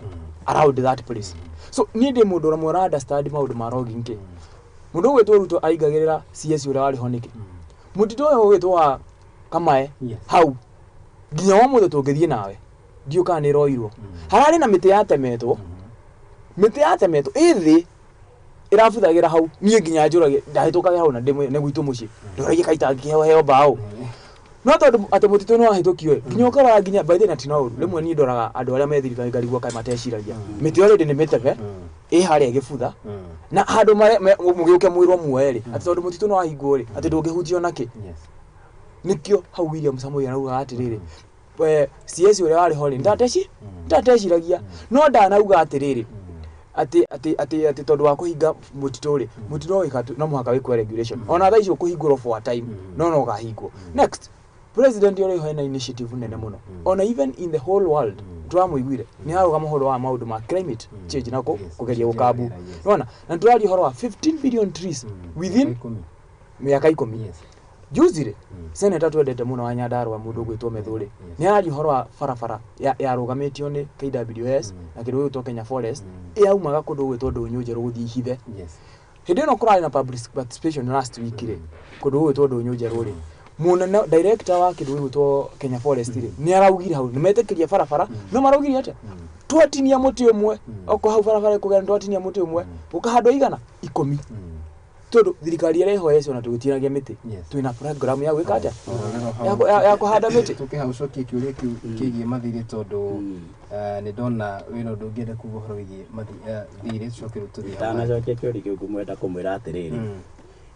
around that place. So niĩ ndĩ mũndũ ũrĩa ũra understand maũndũ ma logging. Kĩ mũndũ ũgwĩtwo Ruto aingagĩrĩra CS ũrĩa warĩ ho nĩkĩ? Mũtitũ ũyũ ũgwĩtwo wa Kamae hau nginya wa mũthĩ tũngĩthiĩ nawe ndiũ kana nĩ ĩroirwo, hararĩ na mĩtĩ yatemetwo, mĩtĩ yatemetwo ĩ thĩ ĩrabuthagĩra hau. Niĩ nginya njũragie, ndahĩtũkagĩra hau na nĩ gwitũ mũciĩ, ndoragie kaita ngĩheo heo mbaũ, no tondũ atĩ mũtitũ nĩ wahĩtũkio ĩ, nginya ũkarora nginya by the way, na ti na ũru, rĩmwe niĩ ndoraga andũ arĩa me thirikari ngarigwo kaĩ mateciragia. Mĩtĩ already nĩ mĩteme, ĩ harĩa ĩgĩbutha na handũ mũgĩũke mwĩrwo muoe rĩ, atĩ tondũ mũtitũ nĩ wahingwo rĩ, atĩ ndũngĩhutio nakĩ. Nĩkĩo hau William Samoei araugaga atĩrĩrĩ, we CS ũrĩa warĩ ho rĩ, ndateciragia, no ndanauga atĩrĩrĩ atĩ tondũ wa kũhinga mũtitũ rĩ, mũtitũ no mũhaka wĩkwo regulation. Ona thaa ici ũkũhingũrwo for a time, no ũkahingwo. Next, president ũrĩa hena initiative nene mũno, ona even in the whole world tũramũiguire nĩ ararũgama ũhoro wa maũndũ ma climate change na kũgeria gũkambu nona, na tũraria ũhoro wa 15 billion trees within mĩaka 10. Juzi rĩ, senator twendete mũno wa Nyandarua, mũndũ ũgwĩtwo Methu rĩ, nĩ araria ũhoro wa barabara yarũgamĩtio nĩ KWS na kĩndũ gĩgwĩtwo Kenya Forest, yaumaga kũndũ gũgwĩtwo Ndũnyũ Njerũ gũthiĩ Ihithe. Hĩndĩ ĩno kũrarĩ na public participation last week rĩ, kũndũ gũgwĩtwo Ndũnyũ Njerũ rĩ, mũnene director wa kĩndũ gĩgwĩtwo Kenya Forest rĩ, nĩ araugire hau nĩ metĩkĩria barabara, no maraugire atĩa? Twatinia mũtĩ ũmwe okorwo hau barabara ĩkũgera, twatinia mũtĩ ũmwe gũkahandwo 110, tondũ thirikari ĩrĩa ĩho yecio ona tũgĩtinagia mĩtĩ, twĩna program ya gwĩka atĩa? Ya kũhanda mĩtĩ. Tũke hau cokie kĩũria kĩu kĩgiĩ mathirĩ, tondũ nĩ ndona wĩna ũndũ ũngĩenda kuga ũhoro wĩgiĩ thirĩ, tũcoke rĩu tũthiĩ hau. Ndanacokia kĩũria kĩu, ngũmwenda kũmwĩra atĩrĩrĩ,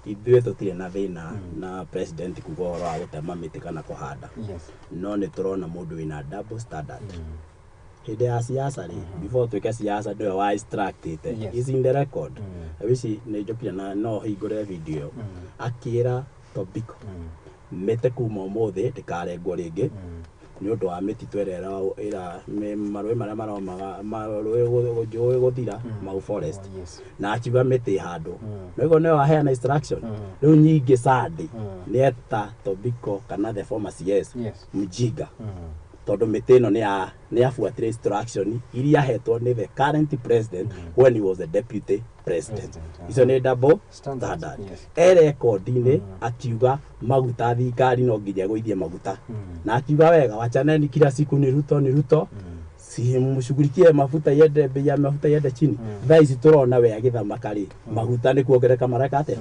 ithuĩ tũtirĩ na thĩna na president kuga ũhoro wa gũtema mĩtĩ kana kũhanda, no nĩ tũrona mũndũ wĩna double standard. Hĩndĩ ya siasa rĩ, before twĩke siasa, nĩwe wa instructĩte, is in the record. Ici nĩ njũkire na no hingũre video ĩyo, akĩra Tobiko mĩtĩ kuma ũmũthĩ ndĩkarengwo rĩngĩ nĩ ũndũ wa mĩtitũ ĩrĩa marũĩ marĩa maromaga marũĩ njũĩ gũthira Mau Forest, na akiuga mĩtĩ ĩhandwo. No nĩwe waheana instruction. Rĩu nyingĩ Sunday nĩ eta Tobiko kana the former CS mjinga, tondũ mĩtĩ ĩno nĩ yabuatire instruction iria ahetwo nĩ the current president when he was the deputy president. Icio nĩ double standard. E rekondi-inĩ akiuga maguta, thirikari no nginya ĩgũithie maguta, na akiuga wega, wachaneni kila siku ni Ruto, ni Ruto, si mshughulikie mafuta iende, bei ya mafuta iende chini. Thaa ici tũrona we agĩthamaka rĩ, maguta nĩ kuongerereka mareka atĩa?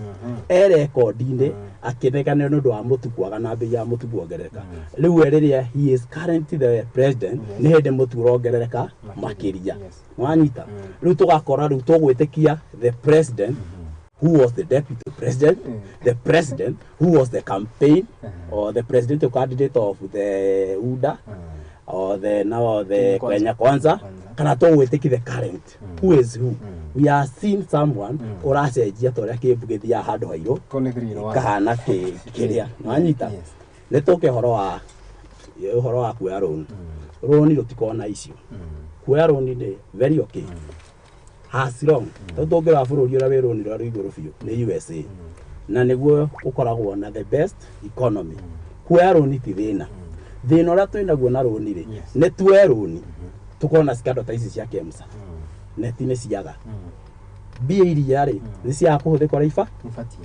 E rekondi-inĩ akĩnegana nĩ ũndũ wa mũtu kwaga na bei ya mũtu kuongerereka. Rĩu we rĩrĩa he is currently the president, nĩ hĩndĩ mũtu ũrongerereka makĩria. Wanyita? Rĩu tũgakora rĩu tũgwĩtĩkia the president who was the deputy president, the president who was the campaign or the presidential candidate of the UDA or the now the Kenya Kwanza, kana tũgwĩtĩki the current? Who is who? We are seeing someone ũracenjia ta ũrĩa kĩmbu gĩthiaga handũ hairũ kahana kĩrĩa. Wanyita? Nĩ tũke ũhoro wa kuoya rũni. Rũni rũtikoragwo na issue. Kuoya rũni nĩ very okay as long tondũ tũngĩrora bũrũri ũrĩa wĩ rũni rũrĩa rwĩ igũrũ biũ nĩ USA, na nĩguo ũkoragwo na the best economy. Kuoya rũni ti thĩna. Thĩna ũrĩa twĩnaguo na rũni rĩ, nĩ tuoe rũni tũkona scandal ta ici cia KEMSA, neti nĩ ciaga mbia iria rĩ, nĩ ciaga kũhũthĩka ũrĩa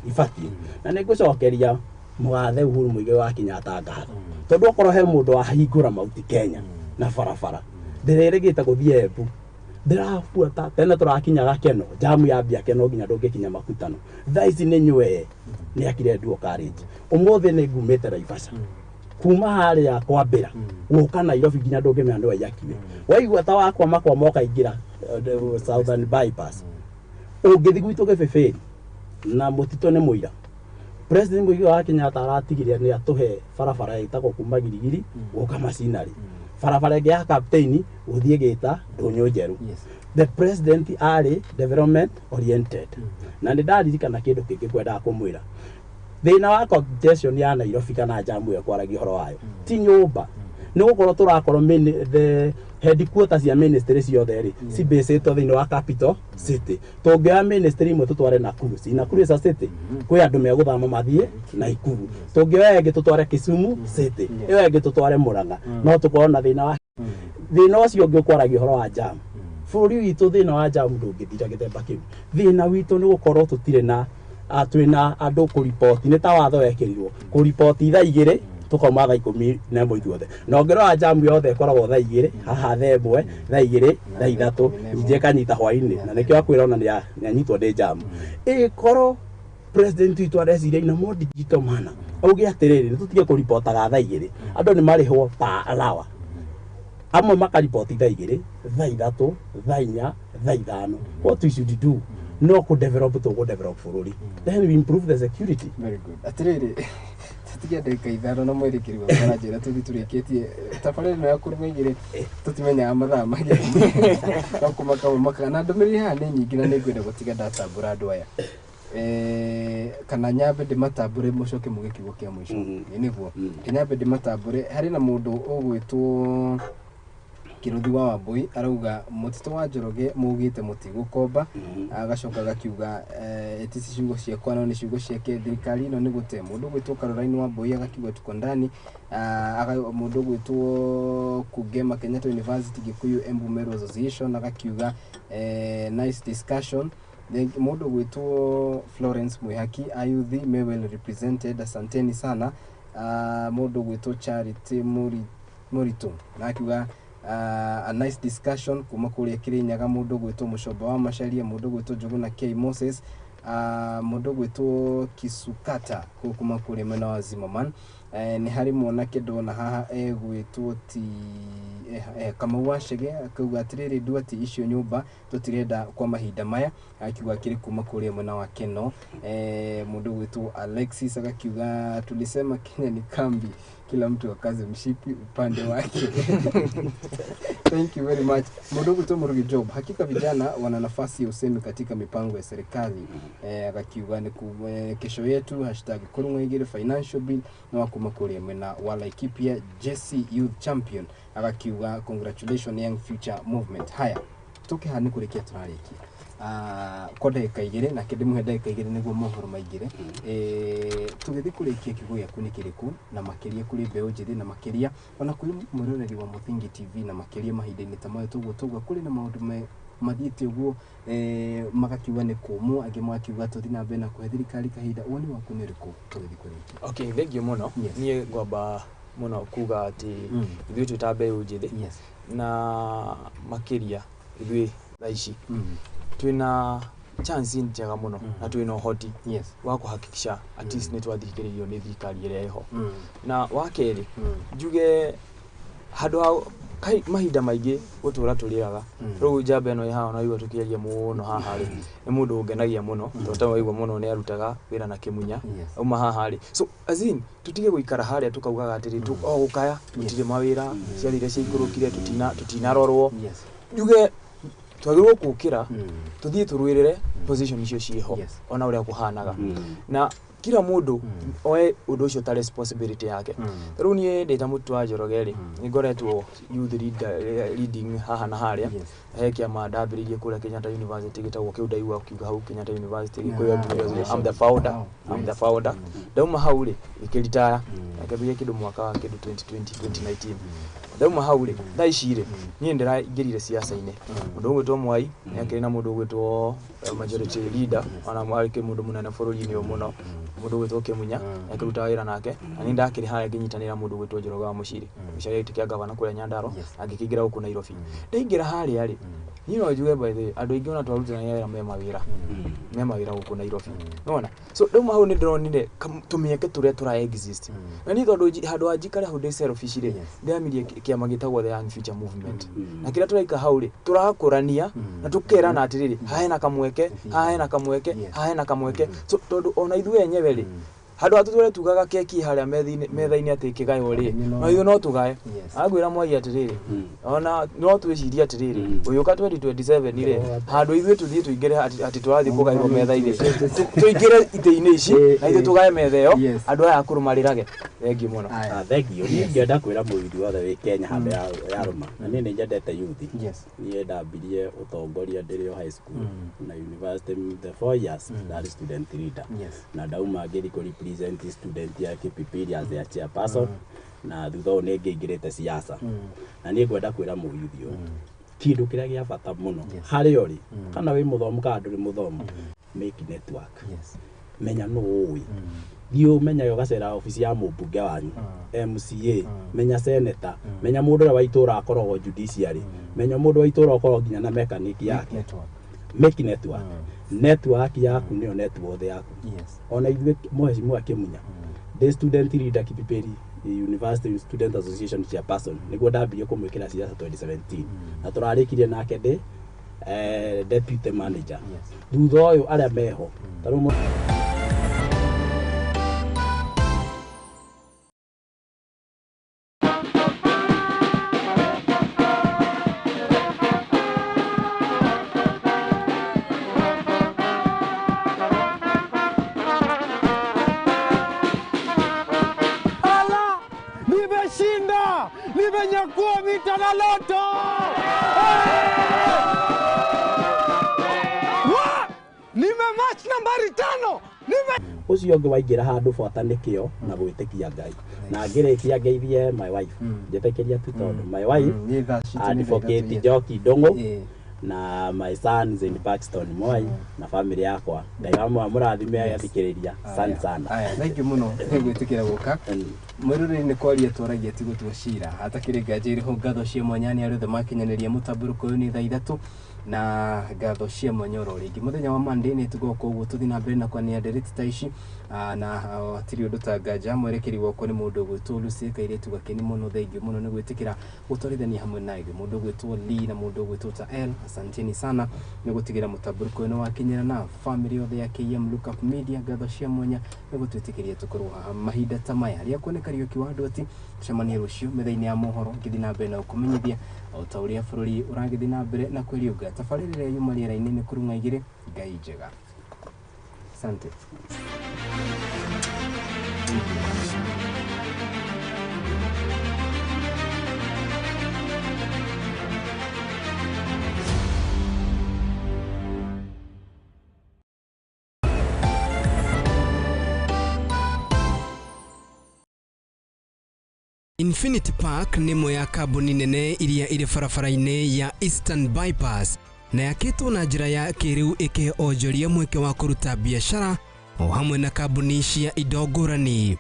ibatiĩ. Na nĩ ngũcokeria Mũgathe Uhuru Muigai wa Kenyatta ngatho tondũ okorwo he mũndũ wahingũra Mount Kenya na barabara ndĩrerĩgĩte gũthiĩ Embu ndĩrabuata tene tũrakinyaga Keno jamu yambia Keno nginya ndũngĩkinya Makutano thaa ici nĩ nywee nĩ akire dual carriage ũmũthĩ nĩ ngumĩte Naivasha kuma harĩa kwambĩra gũka Nairobi nginya ndũngĩmenya nĩ waiyakiwe waigua ta wakwama kwama ũkaingĩra Southern Bypass ũngĩthiĩ gwitũ Gĩbĩbĩri na mũtitũ nĩ mũira President Muigai wa Kenyatta aratigire nĩ atũhe barabara ĩtagwo kuma Girigiri gũka Macinarĩ barabara ĩngĩ ya Captain gũthiĩ Gĩta Ndũnyũ Njerũ. The president arĩ development oriented na nĩ ndaririkana kĩndũ kĩngĩ kwendaga kũmwĩra thĩna wa congestion ya Nairobi kana jamu ĩyo kwaragia ũhoro wayo ti nyũmba nĩ gũkorwo tũrakorwo the headquarters cia ministry ciothe rĩ cibĩcĩtwo thĩinĩ wa capital city tũngĩoya ministry imwe tũtware Nakuru si Nakuru is a city kwĩ andũ megũthama mathiĩ Nakuru tũngĩoya ĩngĩ tũtware Kisumu city ĩyo ĩngĩ tũtware Murang'a no tũkorwo na thĩna wa thĩna ũcio ũngĩ ũkwaragia ũhoro wa jam bũrũri witũ thĩna wa jam ndũngĩthira gĩthemba kĩu thĩna witũ nĩ gũkorwo tũtirĩ na twĩna andũ kũriboti nĩ ta watho wekĩrirwo kũriboti thaa igĩrĩ tukauma thaa 11 ithuothe na ũngĩrora jamu yothe ĩkoragwo thaa 2 haha thaa 1 thaa 2 thaa 3 ningĩ ĩkanyita hwaĩ-inĩ na nĩkĩo akwĩra ona nĩanyitwo nĩ jamu ĩkorwo president witũ areciria ina more digital manner auge atĩrĩrĩ nĩtũtige kũripotaga thaa 2 andũ nĩ marĩhwo per hour amwe makariboti thaa 2 thaa 3 thaa 4 thaa 5 what we should do no kũ develop tũgũ develop bũrũri then we improve the security. Very good. Atĩrĩrĩ tũtigia ndagĩka 5 na mwerekeri wakwa aranjĩra tũthiĩ tũrĩkĩtie tabarĩra ĩno ya kũrũma igĩrĩ tũtimenyaga mathaa magĩrĩ no kũmaka maka na ndũmĩrĩri haha nĩ nyingĩ na nĩngwenda gũtiga ndatambũra andũ aya kana nyambe ndĩmatambũre mũcoke muge kiugo kĩa mũico nĩguo nyambe ndĩmatambũre harĩ na mũndũ ũgwĩtwo Kiruthi wa Wambui arauga mũtitũ wa Njoroge mũgĩte mũtigũkomba agacoka agakiuga ti ciugo ciakwa no nĩ ciugo ciake thirikari ĩno nĩ gũte mũndũ ũgwĩtwo Caroline Wambui agakiuga tuko ndani mũndũ ũgwĩtwo Kugema Kenyatta University Gikuyu Embu Meru Association agakiuga nice discussion mũndũ ũgwĩtwo Florence Mwihaki ayuthi may well represented asanteni sana mũndũ ũgwĩtwo Charity Muritu na akiuga a nice discussion kuma kuria Kirinyaga mundu gwitwo Mucomba wa Macharia mundu gwitwo Njuguna K Moses mundu gwitwo Kisukata kuma kuria mwena wa Zimmerman ni hari mwanake ndona haha egwitwo ti Kamau wa Chege akauga atiriri nduati icio nyumba tutirenda kwa mahinda maya akiuga akiri kuma kuria mwena wa Keno mundu gwitwo Alexis agakiuga tulisema Kenya ni kambi kila mtu akaze mshipi upande wake. Thank you very much. Mundu gwitwo Murugi Job hakika vijana wana nafasi ya usemi katika mipango ya serikali akakiuga ni kesho yetu #kurunga financial bill na wakuma kuria mwena wa Laikipia Jesse Youth Champion agakiuga congratulations Young Future Movement. Haya tuke hani kurikia turarikia kwa ndagĩka 2 na kĩndĩmũhe ndagĩka 2 nĩguo mohoro maingĩre tũgĩthiĩ kũrĩkia kiugo gĩaku nĩ kĩrĩkũ na makĩria kũrĩ mbeũ njĩthĩ na makĩria ona kũrĩ mwĩroreri wa Mũthingi TV na makĩria mahinda-inĩ ta maya tũguo tũguo kũrĩ na maũndũ mathiĩte ũguo magakiuga nĩ kũmũ angĩ magakiuga tũthiĩ na mbere na kũhe thirikari kahinda woni waku nĩ ũrĩkũ tũgĩthiĩ kũrĩkia? Okay, thank you mũno. Niĩ ngwamba mũno kuga atĩ ithuĩ twĩ ta mbeũ njĩthĩ na makĩria ithuĩ thaa ici twĩna chance njega mũno na twĩna ũhoti wa kũhakikisha at least nĩ twathikĩrĩrio nĩ thirikari ĩrĩa ĩho na wa kerĩ njuge handũ ha mahinda maingĩ gũtũra tũrĩraga rĩu njamba ĩno ĩ haha ona igua tũkĩaria mũno haha rĩ nĩ mũndũ ũngenagia mũno tondũ ta waigua mũno nĩ arutaga wĩra na kĩmunya auma haha rĩ so as in tũtige gũikara harĩa tũkaugaga atĩrĩ o gũkaya tũtirĩ mawĩra ciana iria ciaikũrũkire tũtinarorwo njuge twagĩrĩirwo gũkĩra tũthiĩ tũrũĩrĩre position icio ciĩho ona ũrĩa kũhanaga na kila mũndũ oe ũndũ ũcio ta responsibility yake rĩu niĩ ndĩ ta mũtu wa Njoroge rĩ nĩ ngoretwo youth leading haha na harĩa he kĩama ndambĩrĩirie kũrĩa Kenyatta University gĩtagwo kĩu ndaigua ũkiuga hau Kenyatta University Gĩkũyũ I'm the founder I'm the founder ndauma hau rĩ ngĩritaya ngĩambĩrĩria kĩndũ mwaka wa kĩndũ 2020 2019 ndauma hau rĩ thaa ici rĩ niĩ ndĩraingĩrire siasa-inĩ mũndũ ũgwĩtwo Mwai nĩ akĩrĩ na mũndũ ũgwĩtwo majority leader ona arĩ mũndũ mũnene bũrũri-inĩ ũyũ mũno Mũndũ ũgwĩtwo Kĩmunya akĩruta wĩra nake, na niĩ ndakĩrĩ harĩa ngĩnyitanĩra mũndũ ũgwĩtwo Njoroge wa Mũciri gĩcaria gĩtĩ kĩa gavana kũrĩa Nyandarua, na ngĩkĩingĩra gũkũ Nairobi. Ndaingĩra harĩa rĩ, niĩ no njuge by the way, andũ aingĩ ona twarutithania wĩra me mawĩra gũkũ Nairobi, nĩwona. So ndauma hau nĩ ndĩronire tũmĩeke tũrĩa tũra exist, na niĩ tondũ handũ ha njikare hau ndĩ selfish rĩ, ndĩramirie kĩama gĩtagwo the Young Future Movement, na kĩrĩa tũraika hau rĩ, tũrakũrania na tũkerana atĩrĩrĩ, haha hena kamweke, haha hena kamweke, haha hena kamweke. So tondũ ona ithuĩ enyewe rĩ, handũ ha tũtũre tugaga keki harĩa metha-inĩ atĩ ĩkĩgaywo rĩ, no ithuĩ no tũgae. Agwĩra Mwai atĩrĩrĩ, ona no twĩcirie atĩrĩrĩ, ũyũka 2027 rĩ, handũ ithuĩ tũthiĩ tũingĩre atĩ tũrathiĩ kũgaĩrwo metha-inĩ, tũingĩre itĩ-inĩ ici na ithuĩ tũgae metha ĩyo, andũ aya akũrũ marĩrage. Thengiũ mũno. Ah, thank you. Niĩ ingĩenda kwĩra mũyuthi wothe wĩ Kenya handũ ya rũma, na niĩ nĩ nyendete yuthi. Niĩ ndambirie ũtongoria ndĩrĩ o high school na university, the 4 years ndarĩ student leader, na ndauma ngĩthiĩ kũ represent student ya Kipipiri as their chairperson, na thutha ũyũ nĩ ngĩingĩrĩte siasa. Na niĩ ngwenda kwĩra mũyuthi ũyũ kĩndũ kĩrĩa gĩa bata mũno harĩa ũrĩ, kana wĩ mũthomu kana ndũrĩ mũthomu, make network. Menya nũ ũĩ, thiĩ ũmenyage, ũgacera obici ya mũmbunge wanyu, MCA, menya senator, menya mũndũ ũrĩa wa itũũra akoragwo judiciary, menya mũndũ wa itũũra akoragwo nginya na mechanic yake. Make network. Network yaku nĩyo network yaku. Ona ithuĩ mheshimiwa Kĩmunya, ndĩ student leader Kipipiri University Student Association chairperson, nĩguo ndambirie kũmwĩkĩra siasa 2017, na tũrarĩkirie nake ndĩ deputy manager. Thutha ũyũ arĩa meho ta rĩu Ala, nimeshinda, nimenyakua mita na loto. Wa! Nimematch nambari 5. Nime Ũcio ũngĩ waingĩra handũ bata nĩ kĩo na gwĩtĩkia Ngai. Na ngĩrĩkia ngeithie my wife, njĩtĩkĩria tu tondũ my wife Nĩ thaa citũ nĩ thaa Advocate 3, yes. Njoki Ndung'u, na my sons in Paxton Moi, na family yakwa. Ngai wa mũrathime agĩthikĩrĩria. Asante sana. Aya, thank you mũno nĩ gwĩtĩkĩra gũka. Mwĩroreri, nĩ kwaria twaragia ti gũtua cira. Hatakĩrĩ nganja irĩho, ngatho cia mwanya nĩ arĩa othe makinyanĩria mũtambũrũko ũyũ nĩ thaa 3, na ngatho cia mwanya oro rĩngĩ mũthenya wa Monday nĩ tũgoka ũguo tũthiĩ na mbere na kwania ndereti ta ici. Na hatirĩ ũndũ ta nganja mwerekeri wakwa nĩ mũndũ ũgwĩtwo Lucy kairĩtu gakeni mũno. Thengiũ mũno nĩ gwĩtĩkĩra gũtwarithania hamwe na ithuĩ, mũndũ ũgwĩtwo Lee na mũndũ ũgwĩtwo ta L, asanteni sana nĩ gũtigĩra mũtambũrũko ũyũ nĩ wakinyĩra, na family yothe ya KM Lookup Media, ngatho cia mwanya nĩ gũtwĩtĩkĩria tũkorwo haha mahinda ta maya. Rĩa kuoneka Kariũki wa andũ ati tũcemanie rũciũ metha-inĩ ya mohoro, ngĩthiĩ na mbere na gũkũmenyithia o ta ũrĩa bũrũri ũragĩthiĩ na mbere na kwĩriũnga. Tabarĩra ĩrĩa yuma rĩera-inĩ nĩ kũrung'a igĩrĩ. Ngai njega, asante. Infinity Park nĩ ĩmwe ya kambuni nene iria irĩ barabara-inĩ ya Eastern Bypass na yakĩtwo na njĩra ya kĩrĩu, ĩkĩhe onjoria mweke wa kũruta biacara o hamwe na kambuni cia indo ngũrani.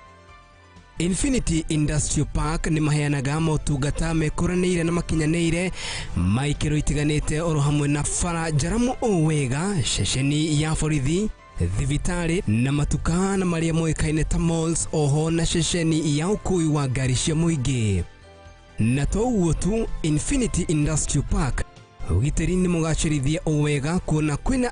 Infinity Industrial Park nĩ maheanaga motungata mekũranĩire na makinyanĩire ma ikĩro itiganĩte, oro hamwe na bara njaramu o wega, ceceni ya borithi, thibitarĩ na matuka na marĩa moĩkaine ta malls, oho na ceceni ya ũkui wa ngari cia mũingĩ. Na to ũguo tu, Infinity Industrial Park ũgitĩri nĩ mũgacĩrithie o wega kuona kwĩna